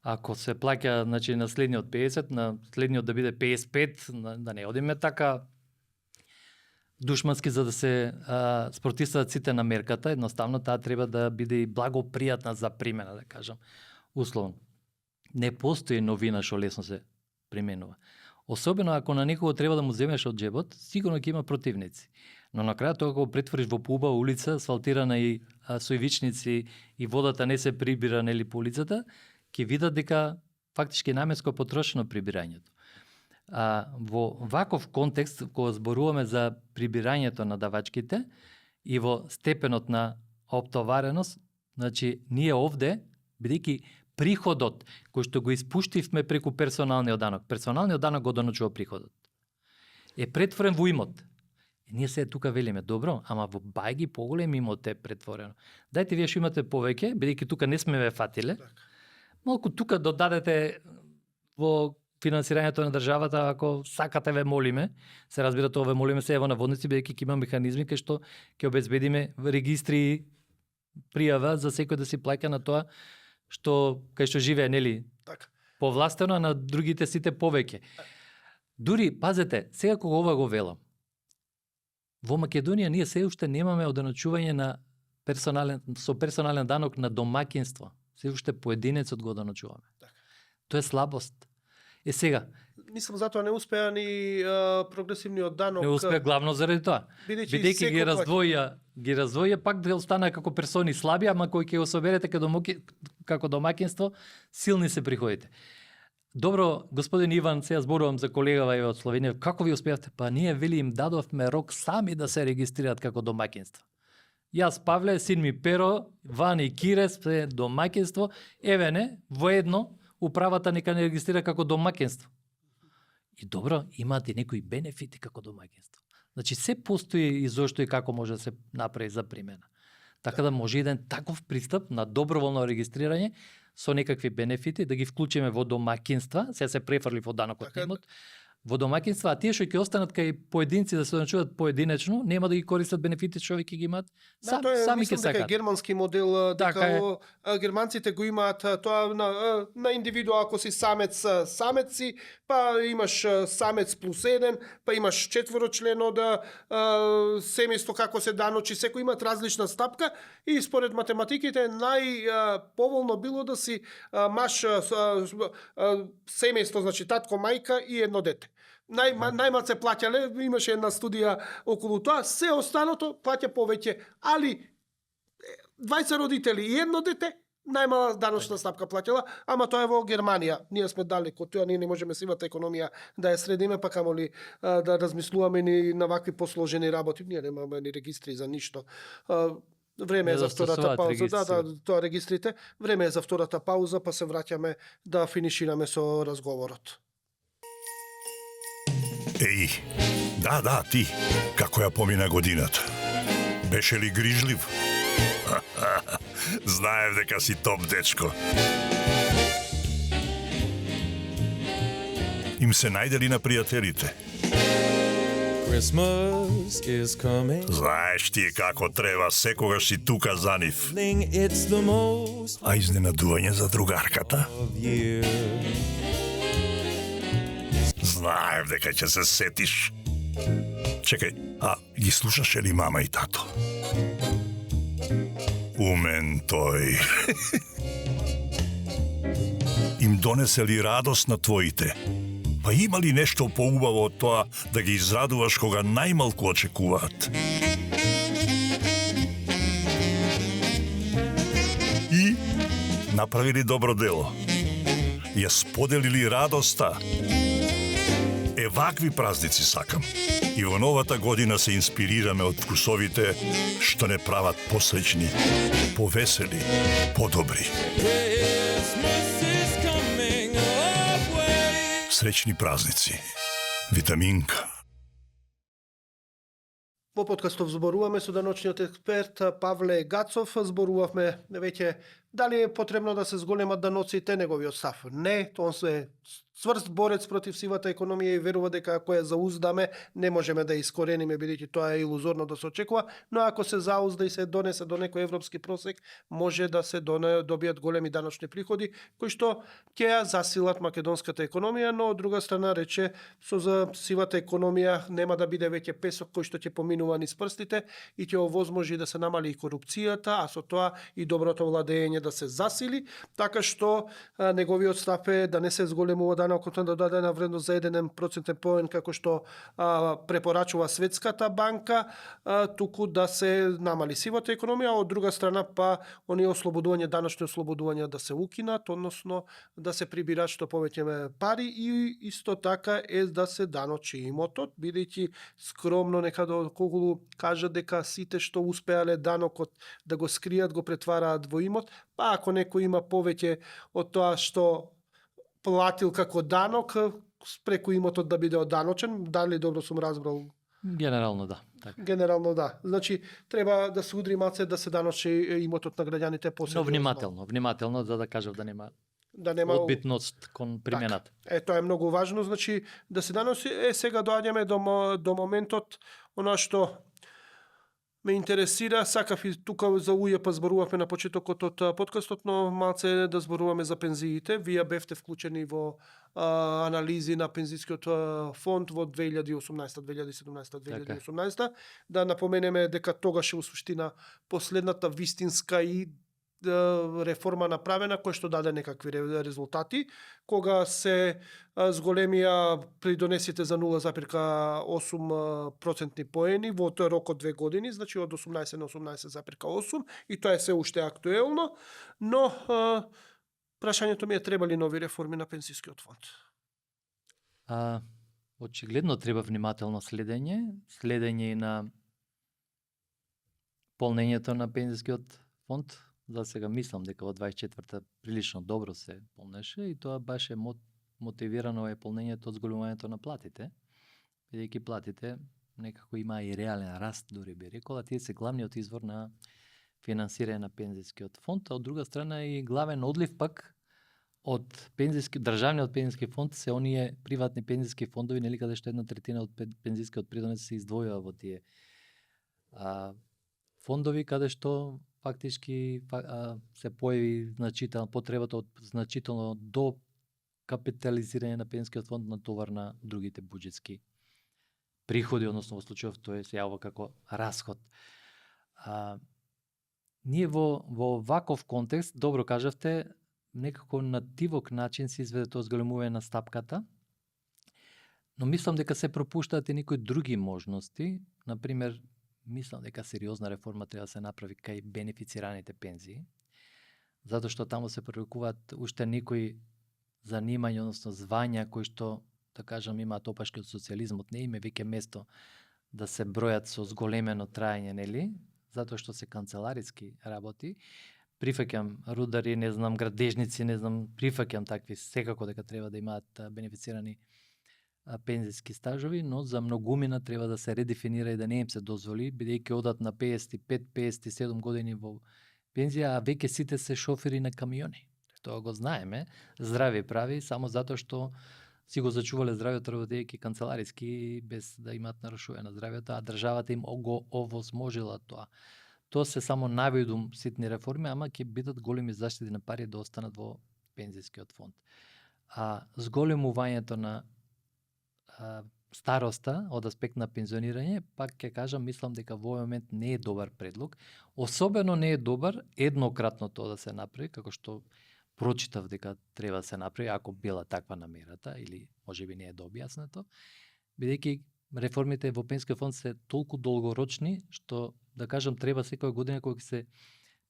Speaker 2: Ако се плаќа, значи, на следниот 50, на следниот да биде 55, да не одиме така душмански за да се спортистат сите на мерката, едноставно таа треба да биде и благопријатна за примена, да кажам, условно. Не постои новина што лесно се применува. Особено ако на некого треба да му земеш од джебот, сигурно ќе има противници. Но на крајот тоа кога го претвориш во поубава улица, асфалтирана и со ивичници и водата не се прибира нели по улицата, ќе видат дека фактички наменско е потрошено прибирањето. Во ваков контекст, кога зборуваме за прибирањето на давачките и во степенот на оптовареност, значи ние овде, бидејќи приходот кој што го испуштивме преку персоналниот данок го доночува приходот, е претворен во имот. Ние се тука велиме, добро, ама во бајги поголем имот е претворено. Дајте вие што имате повеќе, бидејќи тука не сме ве фатиле, малку тука додадете во финансирањето на државата, ако сакате ве молиме, се разбира тоа ве молиме се ево на водници, бидејќи ќе има механизми кај што ќе обезбедиме регистри пријава за секој да си плаќа на тоа што кај што живее, нели,
Speaker 1: Така.
Speaker 2: повластено, а на другите сите повеќе. Дури, пазете, сега кога ова го велам, во Македонија ние се уште немаме оденачување на персонален данок на домаќинство. Се уште поединецот го оденачуваме.
Speaker 1: Така.
Speaker 2: Тоа е слабост. Сега,
Speaker 1: Мислам, затоа не успеа ни прогресивниот данок.
Speaker 2: не успеа главно заради тоа.
Speaker 1: Бидејќи
Speaker 2: Бидејќи ги
Speaker 1: секој
Speaker 2: раздвоја, пак да останаа како персони слаби, ама кои ќе го соберете како домаќинство, силни се приходите. Добро, господин Иван, сега зборувам за колегава од Словенија, како ви успеавте? Па ние вели им дадовме рок сами да се регистрираат како домаќинство. Јас, Павле, син ми Перо, Вани и Кире се домаќинство, еве не, воедно управата нека не регистрира како домаќинство. И добро, имаат и некои бенефити како домаќинство. Значи се постои и зошто и како може да се направи за примена. Така да може еден таков пристап на доброволно регистрирање со некакви бенефити да ги вклучиме во домаќинства, сега се префрли во данокот
Speaker 1: Така,
Speaker 2: на имот, во домаќинства, а тие што ќе останат кај поединци да се одначуваат поединечно, нема да ги користат бенефити што ќе ги имаат,
Speaker 1: тоа е,
Speaker 2: сами ќе
Speaker 1: мислам дека е
Speaker 2: сакаат.
Speaker 1: германски модел,
Speaker 2: Така е.
Speaker 1: дека германците го имаат тоа на индивидуа, ако си самец си, па имаш самец плюс еден, па имаш четворочлено семејство како се даночи, секој имаат различна стапка и според математиките најповолно било да си маж семејство, значи татко, мајка и едно дете. Најмалце плаќале, имаше една студија околу тоа, се останато плаќа повеќе, али 20 родители и едно дете, најмала даночна стапка плаќала, ама тоа е во Германија. Ние сме далеко од тоа, ние не можеме сивата економија да ја средиме, па камоли да размислуваме ни на вакви посложени работи. Ние немаме ни регистри за ништо. Време е за втората пауза, тоа регистрите. Време е за втората пауза, па се враќаме да финишираме со разговорот.
Speaker 3: Еј, да, ти, како ја помина годината? Беше ли грижлив? Знаев дека си топ дечко. Им се најдели на пријателите.
Speaker 4: Christmas is coming.
Speaker 3: Знаеш ти како треба, секогаш си тука за нив.
Speaker 4: It's the most
Speaker 3: А изненадување за другарката?
Speaker 4: of year.
Speaker 3: Знаев дека ќе се сетиш. Чекај, а ги слушаше ли мама и тато? Умен тој. Им донесе ли радост на твоите? Па има ли нешто поубаво од тоа да ги израдуваш кога најмалку очекуваат? И направили добро дело. Ја споделили радоста. Вакви празници сакам. И во новата година се инспирираме од вкусовите што не прават посреќни, повесели, подобри.
Speaker 4: Christmas is coming our way.
Speaker 3: Среќни празници. Витаминка.
Speaker 1: Во подкастов зборуваме со деночниот експерт Павле Гацов. Зборувавме веќе дали е потребно да се зголемат даноците, неговиот став. Не, тоа се цврст борец против сивата економија и верува дека ако ја зауздаме, не можеме да ја искорениме, бидејќи тоа е илузорно да се очекува, но ако се заузда и се донесе до некој европски просек, може да се добијат големи даночни приходи, кои што ќе ја засилат македонската економија, но од друга страна рече, со за сивата економија нема да биде веќе песок кој што ќе поминува низ прстите и ќе овозможи да се намали и корупцијата, а со тоа и доброто владење да се засили, така што неговиот став е да не се зголемува данокот на додадена вредност за 1% поен како што препорачува Светската банка, туку да се намали сивата економија, а од друга страна па оние ослободување, даночни ослободувања да се укинат, односно да се прибират што повеќе пари и исто така е да се даночи имотот, бидејќи скромно некаде околу кажат дека сите што успеале данокот да го скријат го претвараат во имот, па ако некој има повеќе од тоа што платил како данок, преку имотот да биде оданочен, дали добро сум разбрал?
Speaker 2: Генерално да. Така.
Speaker 1: Генерално да. Значи, треба да се удри малце да се даночи имотот на граѓаните посебно.
Speaker 2: Но внимателно, за да кажав да нема одбитност кон примената.
Speaker 1: Тоа е многу важно, значи да се даночи. Сега доаѓаме до моментот, она што ме интересира, сакав и тука за УЈП зборувавме на почетокот од подкастот, но малце да зборуваме за пензиите. Вие бевте вклучени во анализи на пензискиот фонд во 2018, 2017, 2018. Да напоменеме дека тогаш е усуштина последната вистинска и реформа направена, која што даде некакви резултати, кога се зголемија придонесите за 0,8% поени во тој рок од 2 години, значи од 18 на 18,8, и тоа е се уште актуелно, но прашањето ми е треба ли нови реформи на пензискиот фонд?
Speaker 2: Очигледно треба внимателно следење и на полнењето на пензискиот фонд. За сега мислам дека во 24-та прилично добро се полнеше и тоа баш е мотивирано е полнењето од зголемувањето на платите, бидејќи платите некако има и реален раст, дури би рекол, а тие се главниот извор на финансирање на пензискиот фонд, а од друга страна и главен одлив пак од државниот пензиски фонд се оние приватни пензиски фондови, нели, каде што 1/3 од пензискиот придонес се издвојува во тие фондови, каде што фактички се појави потребата од значително до капитализирање на пензискиот фонд на товар на другите буџетски приходи, односно во случајов тоа се јавува како расход. Ние во ваков контекст, добро кажавте, некако на тивок начин се изведе тоа зголемување на стапката, но мислам дека се пропуштаат и некои други можности, например, мислам дека сериозна реформа треба да се направи кај бенефицираните пензии, затоа што таму се пререкуваат уште некои занимања, односно звања кои што, да кажам, имаат опашки од социјализмот, не име веќе место да се бројат со зголемено траење, нели? Затоа што се канцелариски работи. Прифаќам рудари, не знам, градежници, не знам, прифаќам такви, секако дека треба да имаат бенефицирани пензиски стажови, но за многумина треба да се редефинира и да не им се дозволи, бидејќи одат на 55-57 години во пензија, а веќе сите се шофери на камиони. Тоа го знаеме, здрави прави, само затоа што си го зачувале здравјето работејќи канцелариски без да имаат нарушување на здравјето, а државата им го овозможила тоа. Тоа се само навидум ситни реформи, ама ќе бидат големи заштити на пари да останат во пензискиот фонд. Зголемувањето на староста од аспект на пензионирање, пак ќе кажам, мислам дека во овој момент не е добар предлог. Особено не е добар еднократно тоа да се направи, како што прочитав дека треба да се направи, ако била таква намерата, или можеби не е дообјаснето, бидејќи реформите во пензискиот фонд се толку долгорочни, што, да кажам, треба секоја година кога се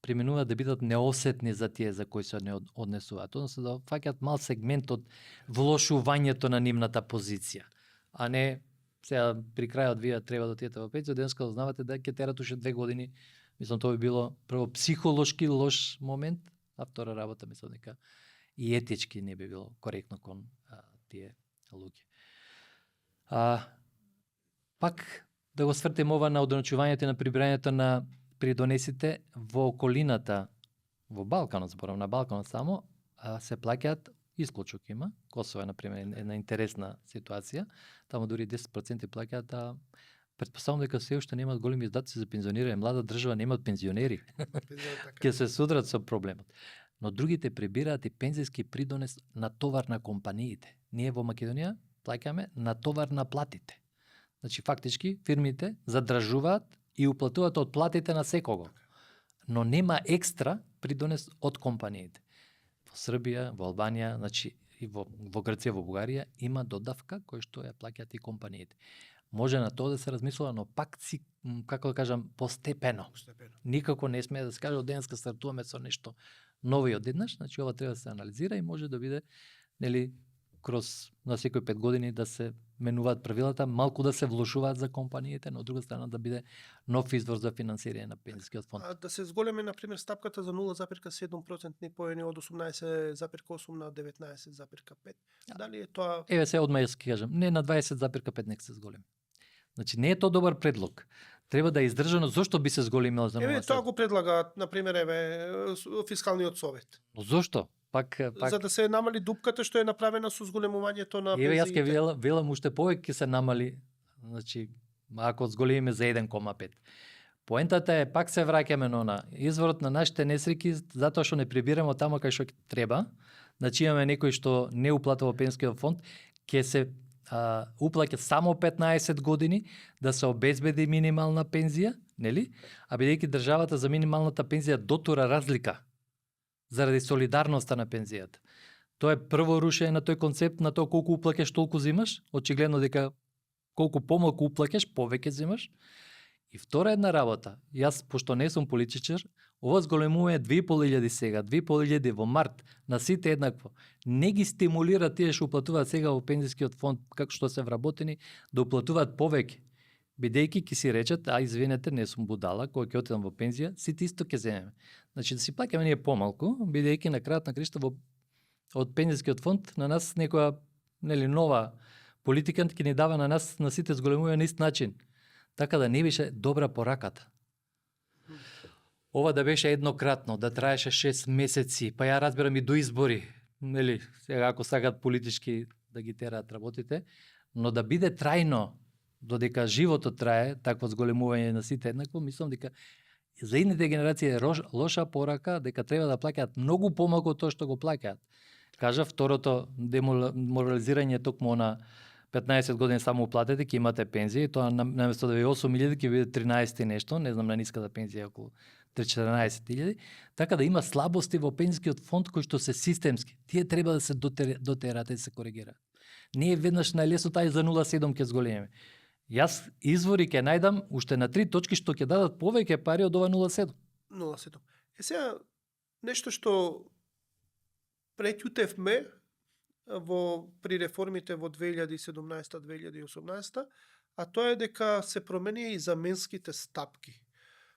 Speaker 2: применуваат да бидат неосетни за тие за кои се не однесуваат, односно да фаќаат мал сегмент од влошувањето на нивната позиција, а не сега при крајот вие треба да отидете во пензија, денеска знавате да ќе терат уште 2 години. Мислам, тоа би било прво психолошки лош момент, а втора работа мислам дека и етички не би било коректно кон тие луѓе. Пак да го свртим ова на одначувањето и на прибирањето на придонесите во околината, во Балканот, зборам на Балканот само, се плаќаат исклучок има. Косово е, например, една интересна ситуација. Таму дури 10% плаќаат, а претпоставувам дека се уште немаат големи издатоци за пензионирање. Млада држава немаат пензионери. Ќе се судрат со проблемот. Но другите прибираат и пензиски придонес на товар на компаниите. Ние во Македонија плаќаме на товар на платите. Значи, фактички, фирмите задржуваат и уплатуваат од платите на секого. Но нема екстра придонес од компаниите. Во Србија, во Албанија, значи и во Грција, во Бугарија има додавка која што ја плаќаат и компаниите. Може на тоа да се размислува, но пак си, како да кажам, постепено. Никако не сме да се каже од денеска стартуваме со нешто ново и одеднаш, значи ова треба да се анализира и може да биде, нели, кроз на секој 5 години да се менуваат правилата, малку да се влошуваат за компаниите, но од друга страна да биде нов извор за финансирање на пензискиот фонд.
Speaker 1: А да се зголеми, например, стапката за 0,7% поени од 18,8 на 19,5. Дали е тоа...
Speaker 2: Еве се одма јас ќе кажам, не на 20,5 нека се зголеми. Значи не е тоа добар предлог. Треба да е издржано зошто би се зголемила за 0,7.
Speaker 1: Еве тоа го предлагаат, например, фискалниот совет.
Speaker 2: Но зошто? Пак
Speaker 1: За да се намали дупката што е направена со зголемувањето на
Speaker 2: еве јас ќе
Speaker 1: пензиите.
Speaker 2: велам уште повеќе се намали, значи ако зголемиме за 1,5. Поентата е пак се враќаме на изворот на нашите несреќи затоа што не прибираме од таму кај што треба. Значи имаме некој што не уплатува во пензискиот фонд, ќе се уплаќа само 15 години да се обезбеди минимална пензија, нели? А бидејќи државата за минималната пензија дотура разлика заради солидарноста на пензијата. Тоа е прво рушење на тој концепт, на тоа колку уплаќаш, толку земаш. Очигледно дека колку помалку уплаќаш, повеќе земаш. И втора една работа, јас, пошто не сум политичар, ова зголемување 2.500 сега, 2.500 во март, на сите еднакво, не ги стимулира тие што уплатуваат сега во пензискиот фонд, како што се вработени, да уплатуваат повеќе. Бидејќи ќе си речат, извинете, не сум будала, кога ќе отидам во пензија, сите исто ќе земеме. Значи да си плаќаме ние помалку, бидејќи на крајот на кришта од пензискиот фонд на нас некоја, нели, нова политика ќе ни дава на нас на сите зголемување на ист начин. Така да не беше добра пораката. Ова да беше еднократно, да траеше 6 месеци, па ја разбирам и до избори, нели, сега ако сакат политички да ги тераат работите, но да биде трајно, додека животот трае, такво зголемување на сите еднакво, мислам дека за идните генерации е лоша порака дека треба да плаќаат многу помалку од тоа што го плаќаат. Кажа, второто деморализирање токму на 15 години само уплатете, ќе имате пензија, тоа наместо да ви 8.000 ќе биде 13 и нешто, не знам, на ниската пензија околу 14.000, така да има слабости во пензискиот фонд кои што се системски. Тие треба да се дотерат и се коригираат. Не е веднаш на лесо тај за 0,7 ќе зголемиме. Јас извори ќе најдам уште на 3 точки што ќе дадат повеќе пари од ова 0,7.
Speaker 1: 0,7. Сега, нешто што преќутевме при реформите во 2017-2018, а тоа е дека се променија и заменските стапки.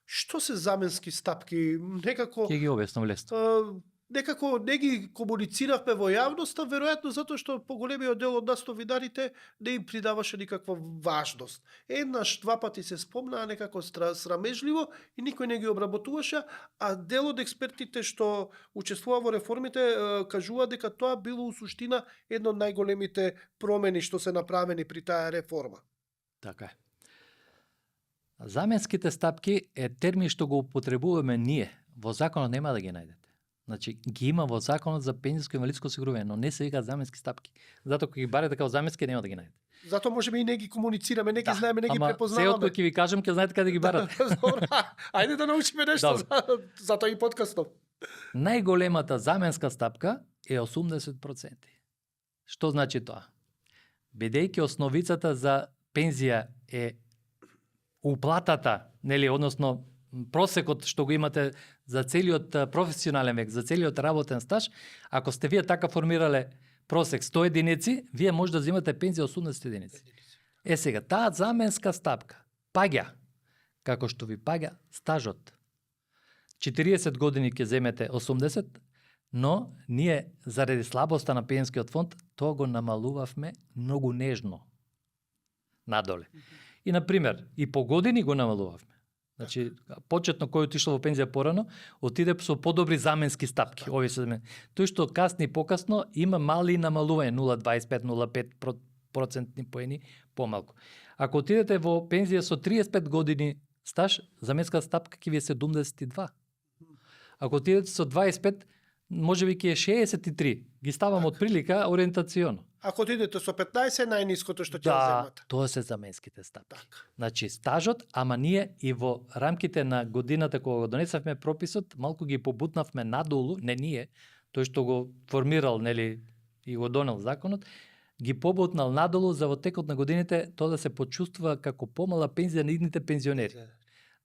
Speaker 1: Што се заменски стапки? Некако...
Speaker 2: Ќе ги објаснам лесно.
Speaker 1: Некако не ги комунициравме во јавноста, веројатно затоа што поголемиот дел од нас новинарите не им придаваше никаква важност. Еднаш, два пати се спомнаа некако срамежливо и никој не ги обработуваше, а дел од експертите што учествува во реформите кажува дека тоа било у суштина едно од најголемите промени што се направени при таа реформа.
Speaker 2: Така е. Заменските стапки е термин што го употребуваме ние. Во законот нема да ги најдете. Значи, ги има во законот за пензиско и инвалидско осигурување, но не се викаат заменски стапки. Затоа кога ги барате како заменски нема да ги најдете.
Speaker 1: Затоа можеби и не ги комуницираме, не ги знаеме, не ги препознаваме.
Speaker 2: Ама ќе ви кажам, ќе знаете каде ги барате.
Speaker 1: Ајде да научиме нешто, затоа и подкастот.
Speaker 2: најголемата заменска стапка е 80%. Што значи тоа? Бидејќи основицата за пензија е уплатата, нели, односно просекот што го имате за целиот професионален век, за целиот работен стаж, ако сте вие така формирале просек 100 единици, вие може да земате пензија 80 единици. Сега, таа заменска стапка паѓа, како што ви паѓа стажот. 40 години ќе земете 80, но ние заради слабоста на пензискиот фонд тоа го намалувавме многу нежно надоле. И на пример, и по години го намалувавме. Значи, почетно кој отишло во пензија порано, отиде со подобри заменски стапки. Овие се тој што касни и покасно има мали намалување, 0,25-0,5 процентни поени помалку. Ако отидете во пензија со 35 години стаж, заменска стапка ќе ви е 72. Ако отидете со 25, можеби ќе е 63. Ги ставам од прилика ориентационо.
Speaker 1: Ако отидете со 15, најниското што ќе
Speaker 2: Да,
Speaker 1: земате.
Speaker 2: тоа се заменските стапки.
Speaker 1: Така.
Speaker 2: Значи, стажот, ама ние и во рамките на годината кога го донесавме прописот, малку ги побутнавме надолу, не ние, тој што го формирал, нели, и го донел законот, ги побутнал надолу за во текот на годините тоа да се почувствува како помала пензија на идните пензионери.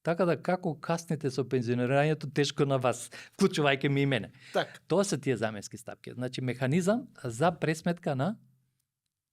Speaker 2: Така да како касните со пензионирањето, тешко на вас, вклучувајќи ми и мене.
Speaker 1: Така.
Speaker 2: Тоа се тие заменски стапки. Значи, механизам за пресметка на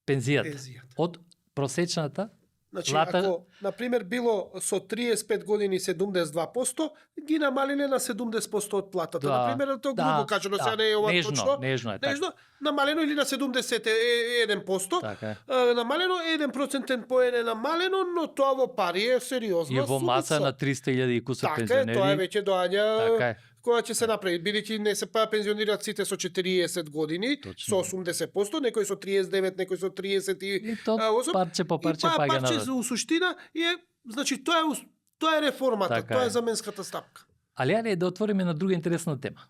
Speaker 2: пензијата.
Speaker 1: Пензијата.
Speaker 2: Од просечната.
Speaker 1: Значи,
Speaker 2: Плата-
Speaker 1: ако, например, било со 35 години 72%, ги намалиле на 70% од платата.
Speaker 2: Да,
Speaker 1: Например, тоа грубо кажано, сега не е ова
Speaker 2: нежно,
Speaker 1: точно.
Speaker 2: нежно е така.
Speaker 1: Нежно, намалено или на 71%,
Speaker 2: Така е.
Speaker 1: намалено 1% поен е намалено, но тоа во пари е сериозна
Speaker 2: И во маса
Speaker 1: сумица.
Speaker 2: на 300.000 и кусор
Speaker 1: Така е,
Speaker 2: пензионери.
Speaker 1: тоа е веќе доаѓа
Speaker 2: Така е.
Speaker 1: кога ќе се направи, бидејќи не се пензионираат сите со 40 години,
Speaker 2: Точно.
Speaker 1: со 80%, некој со 39, некој со 30
Speaker 2: И то
Speaker 1: осум,
Speaker 2: парче по парче
Speaker 1: и
Speaker 2: паѓа
Speaker 1: парче
Speaker 2: надолу.
Speaker 1: у суштина е, значи тоа е реформата,
Speaker 2: Така
Speaker 1: тоа
Speaker 2: е.
Speaker 1: е заменската стапка.
Speaker 2: Али ајде да отвориме на друга интересна тема.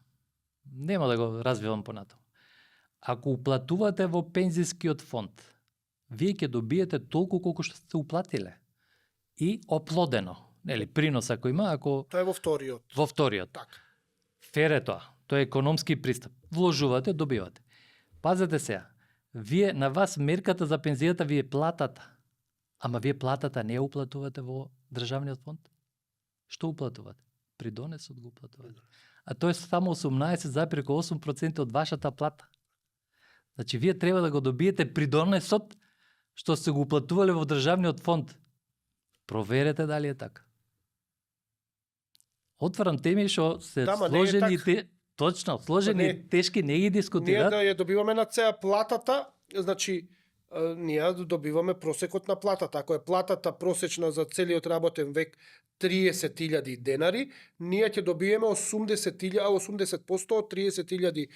Speaker 2: Нема да го развивам понатаму. Ако уплатувате во пензискиот фонд, вие ќе добиете толку колку што сте уплатиле. И оплодено. Нели, принос ако има, ако
Speaker 1: Тоа е во вториот.
Speaker 2: во вториот.
Speaker 1: Така.
Speaker 2: Фер е тоа. Тоа е економски пристап. Вложувате, добивате. Пазете сега. Вие на вас мерката за пензијата ви е платата. Ама вие платата не ја уплатувате во државниот фонд. Што уплатувате? Придонесот го уплатувате. А тоа е само 18,8% од вашата плата. Значи вие треба да го добиете придонесот што се го уплатувале во државниот фонд. Проверете дали е така. Отварам теми што се
Speaker 1: Да, ма не е
Speaker 2: сложени
Speaker 1: така.
Speaker 2: точно, сложени
Speaker 1: не.
Speaker 2: и тешки, не ги
Speaker 1: Ние
Speaker 2: дискутират.
Speaker 1: да ја добиваме на цеа платата, значи ние добиваме просекот на платата. Ако е платата просечна за целиот работен век 30.000 денари, ние ќе добиеме 80% од 30.000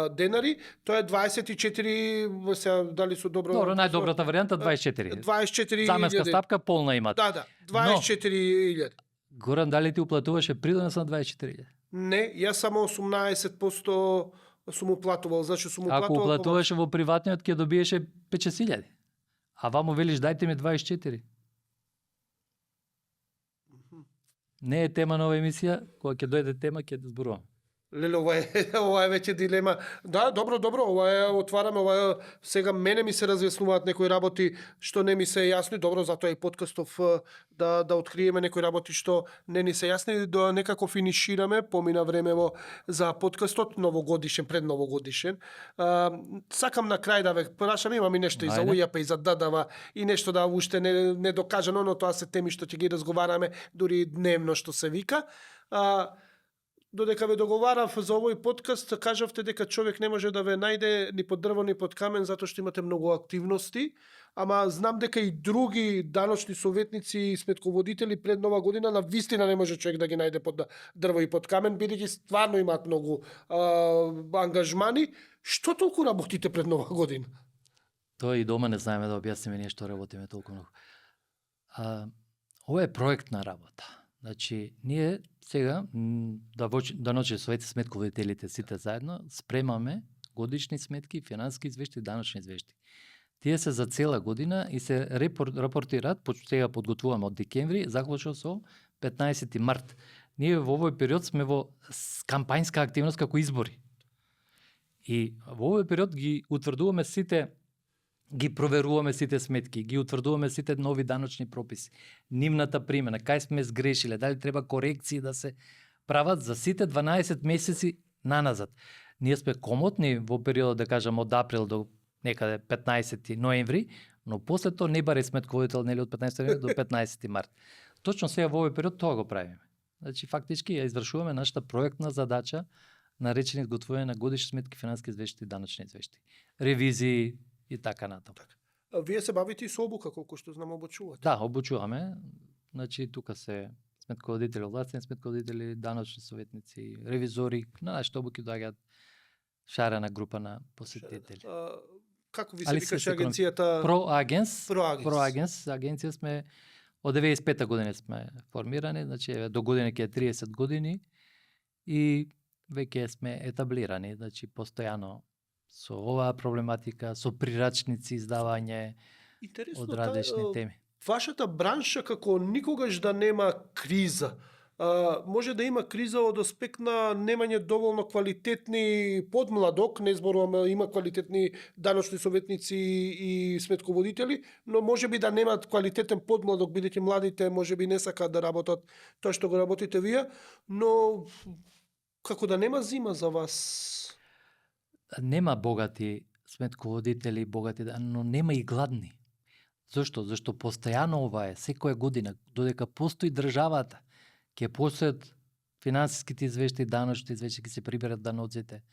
Speaker 1: денари, тоа е 24, сега дали су добро...
Speaker 2: Добро, најдобрата варијанта 24.
Speaker 1: 24.000.
Speaker 2: Заменска стапка полна имате.
Speaker 1: Да, 24.000.
Speaker 2: Горан, дали ти уплатуваше придонес на 24.000?
Speaker 1: Не, јас само 18% сум уплатувал, значи сум
Speaker 2: Ако
Speaker 1: уплатувал...
Speaker 2: уплатуваше во приватниот, ќе добиеше 5-6.000. А вамо велиш, дајте ми 24. Не е тема на оваа емисија, кога ќе дојде тема, ќе зборувам.
Speaker 1: Леле, ова е веќе дилема. Да, добро, ова е отвараме, ова е, сега мене ми се разјаснуваат некои работи што не ми се јасни, добро, затоа и подкастов да откриеме некои работи што не ни се јасни, да некако финишираме, помина времево за подкастот новогодишен, предновогодишен. Сакам на крај да ве прашам, имам и нешто и за
Speaker 2: Ајде.
Speaker 1: УЈП и за ДДВ и нешто да уште не докажано, но тоа се теми што ќе ги разговараме дури дневно што се вика. Додека ве договарав за овој подкаст, кажавте дека човек не може да ве најде ни под дрво, ни под камен, затоа што имате многу активности, ама знам дека и други даночни советници и сметководители пред Нова година на вистина не може човек да ги најде под дрво и под камен, бидејќи стварно имаат многу ангажмани. Што толку работите пред Нова година?
Speaker 2: Тоа и дома не знаеме да објасниме ние што работиме толку многу. Ова е проектна работа. Значи, ние сега, да ночи своите сметководителите сите заедно, спремаме годишни сметки, финансиски извешти, даночни извешти. Тие се за цела година и се рапортираат, сега подготвуваме од декември, заклучно со 15 март. Ние во овој период сме во кампањска активност како избори. И во овој период ги утврдуваме сите, ги проверуваме сите сметки, ги утврдуваме сите нови даночни прописи, нивната примена, кај сме сгрешиле, дали треба корекции да се прават за сите 12 месеци наназад. Ние сме комотни во периодот, да кажам, од април до некаде 15 ноември, но после тоа не баре сметководител нели од 15 ноември до 15 март. Точно сега во овој период тоа го правиме. Значи фактички ја извршуваме нашата проектна задача наречени изготвување на годишни сметки, финансиски извештаи и даночни извештаи. Ревизии и така натаму.
Speaker 1: Вие се бавите и со обука, колку што знам, обучувате.
Speaker 2: Да, обучуваме. Значи тука се сметководители, овластени сметководители, даночни советници, ревизори. На нашите обуки доаѓаат шарена група на посетители.
Speaker 1: Како ви се
Speaker 2: Али
Speaker 1: викаше
Speaker 2: се
Speaker 1: агенцијата?
Speaker 2: Проагенс.
Speaker 1: Проагенс.
Speaker 2: Проагенс, агенција сме од 95-та година сме формирани, значи еве, до година ќе е 30 години и веќе сме етаблирани, значи постојано со оваа проблематика, со прирачници издавање
Speaker 1: Интересно,
Speaker 2: од различни теми.
Speaker 1: Вашата бранша како никогаш да нема криза. Може да има криза од аспект на немање доволно квалитетни подмладок, не зборуваме, има квалитетни даночни советници и сметководители, но може би да немаат квалитетен подмладок, бидејќи младите може би не сакаат да работат тоа што го работите вие, но како да нема зима за вас?
Speaker 2: Нема богати сметководители, но нема и гладни. Зошто? Зашто постојано ова е, секоја година, додека постои државата, ќе постојат финансиските извештаи, даночните извештаи, ќе се приберат даноците,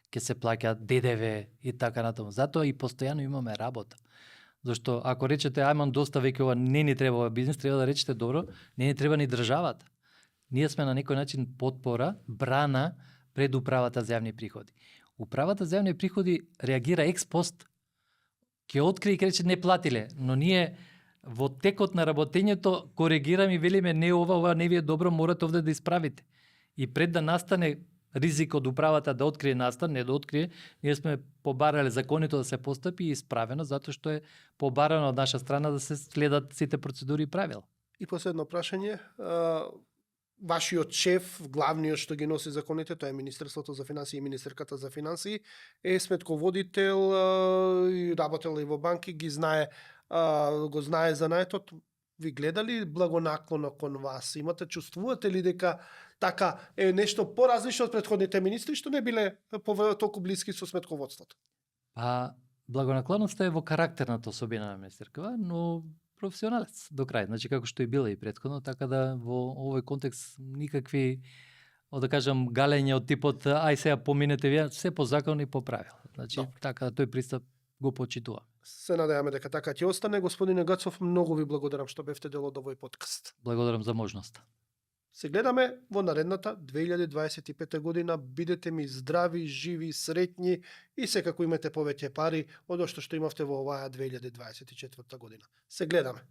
Speaker 2: ќе се плаќаат ДДВ и така натаму. Затоа и постојано имаме работа. Зашто ако речете ајман доста веќе ова не ни треба ова бизнис, треба да речете добро, не ни треба ни државата. Ние сме на некој начин потпора, брана пред управата за јавни приходи. Управата за јавни приходи реагира експост, ќе открие и ќе рече не платиле, но ние во текот на работењето коригираме и велиме не ова не ви е добро, морате овде да исправите. И пред да настане ризик од управата да открие не да открие, ние сме побарале законито да се постапи и исправено, затоа што е побарано од наша страна да се следат сите процедури и правила.
Speaker 1: И последно прашање, вашиот шеф, главниот што ги носи законите, тоа е Министерството за финансии и Министерката за финансии, е сметководител и работел и во банки, го знае занаетот. Ви гледали благонаклоно кон вас? Чувствувате ли дека така е нешто поразлично од претходните министри што не биле толку блиски со сметководството?
Speaker 2: Па, благонаклонноста е во карактерната особина на министеркава, но професионалец до крај, значи како што и била и претходно, така да во овој контекст никакви, да кажам, галења од типот ај сега поминете вие, се по закон и по правила. Значи така тој пристап го почитува.
Speaker 1: Се надеваме дека така ќе остане. Господине Гацов, многу ви благодарам што бевте дел од овој подкаст.
Speaker 2: Благодарам за можноста.
Speaker 1: Се гледаме во наредната 2025 година. Бидете ми здрави, живи, среќни и секако имате повеќе пари од што имавте во оваа 2024 година. Се гледаме.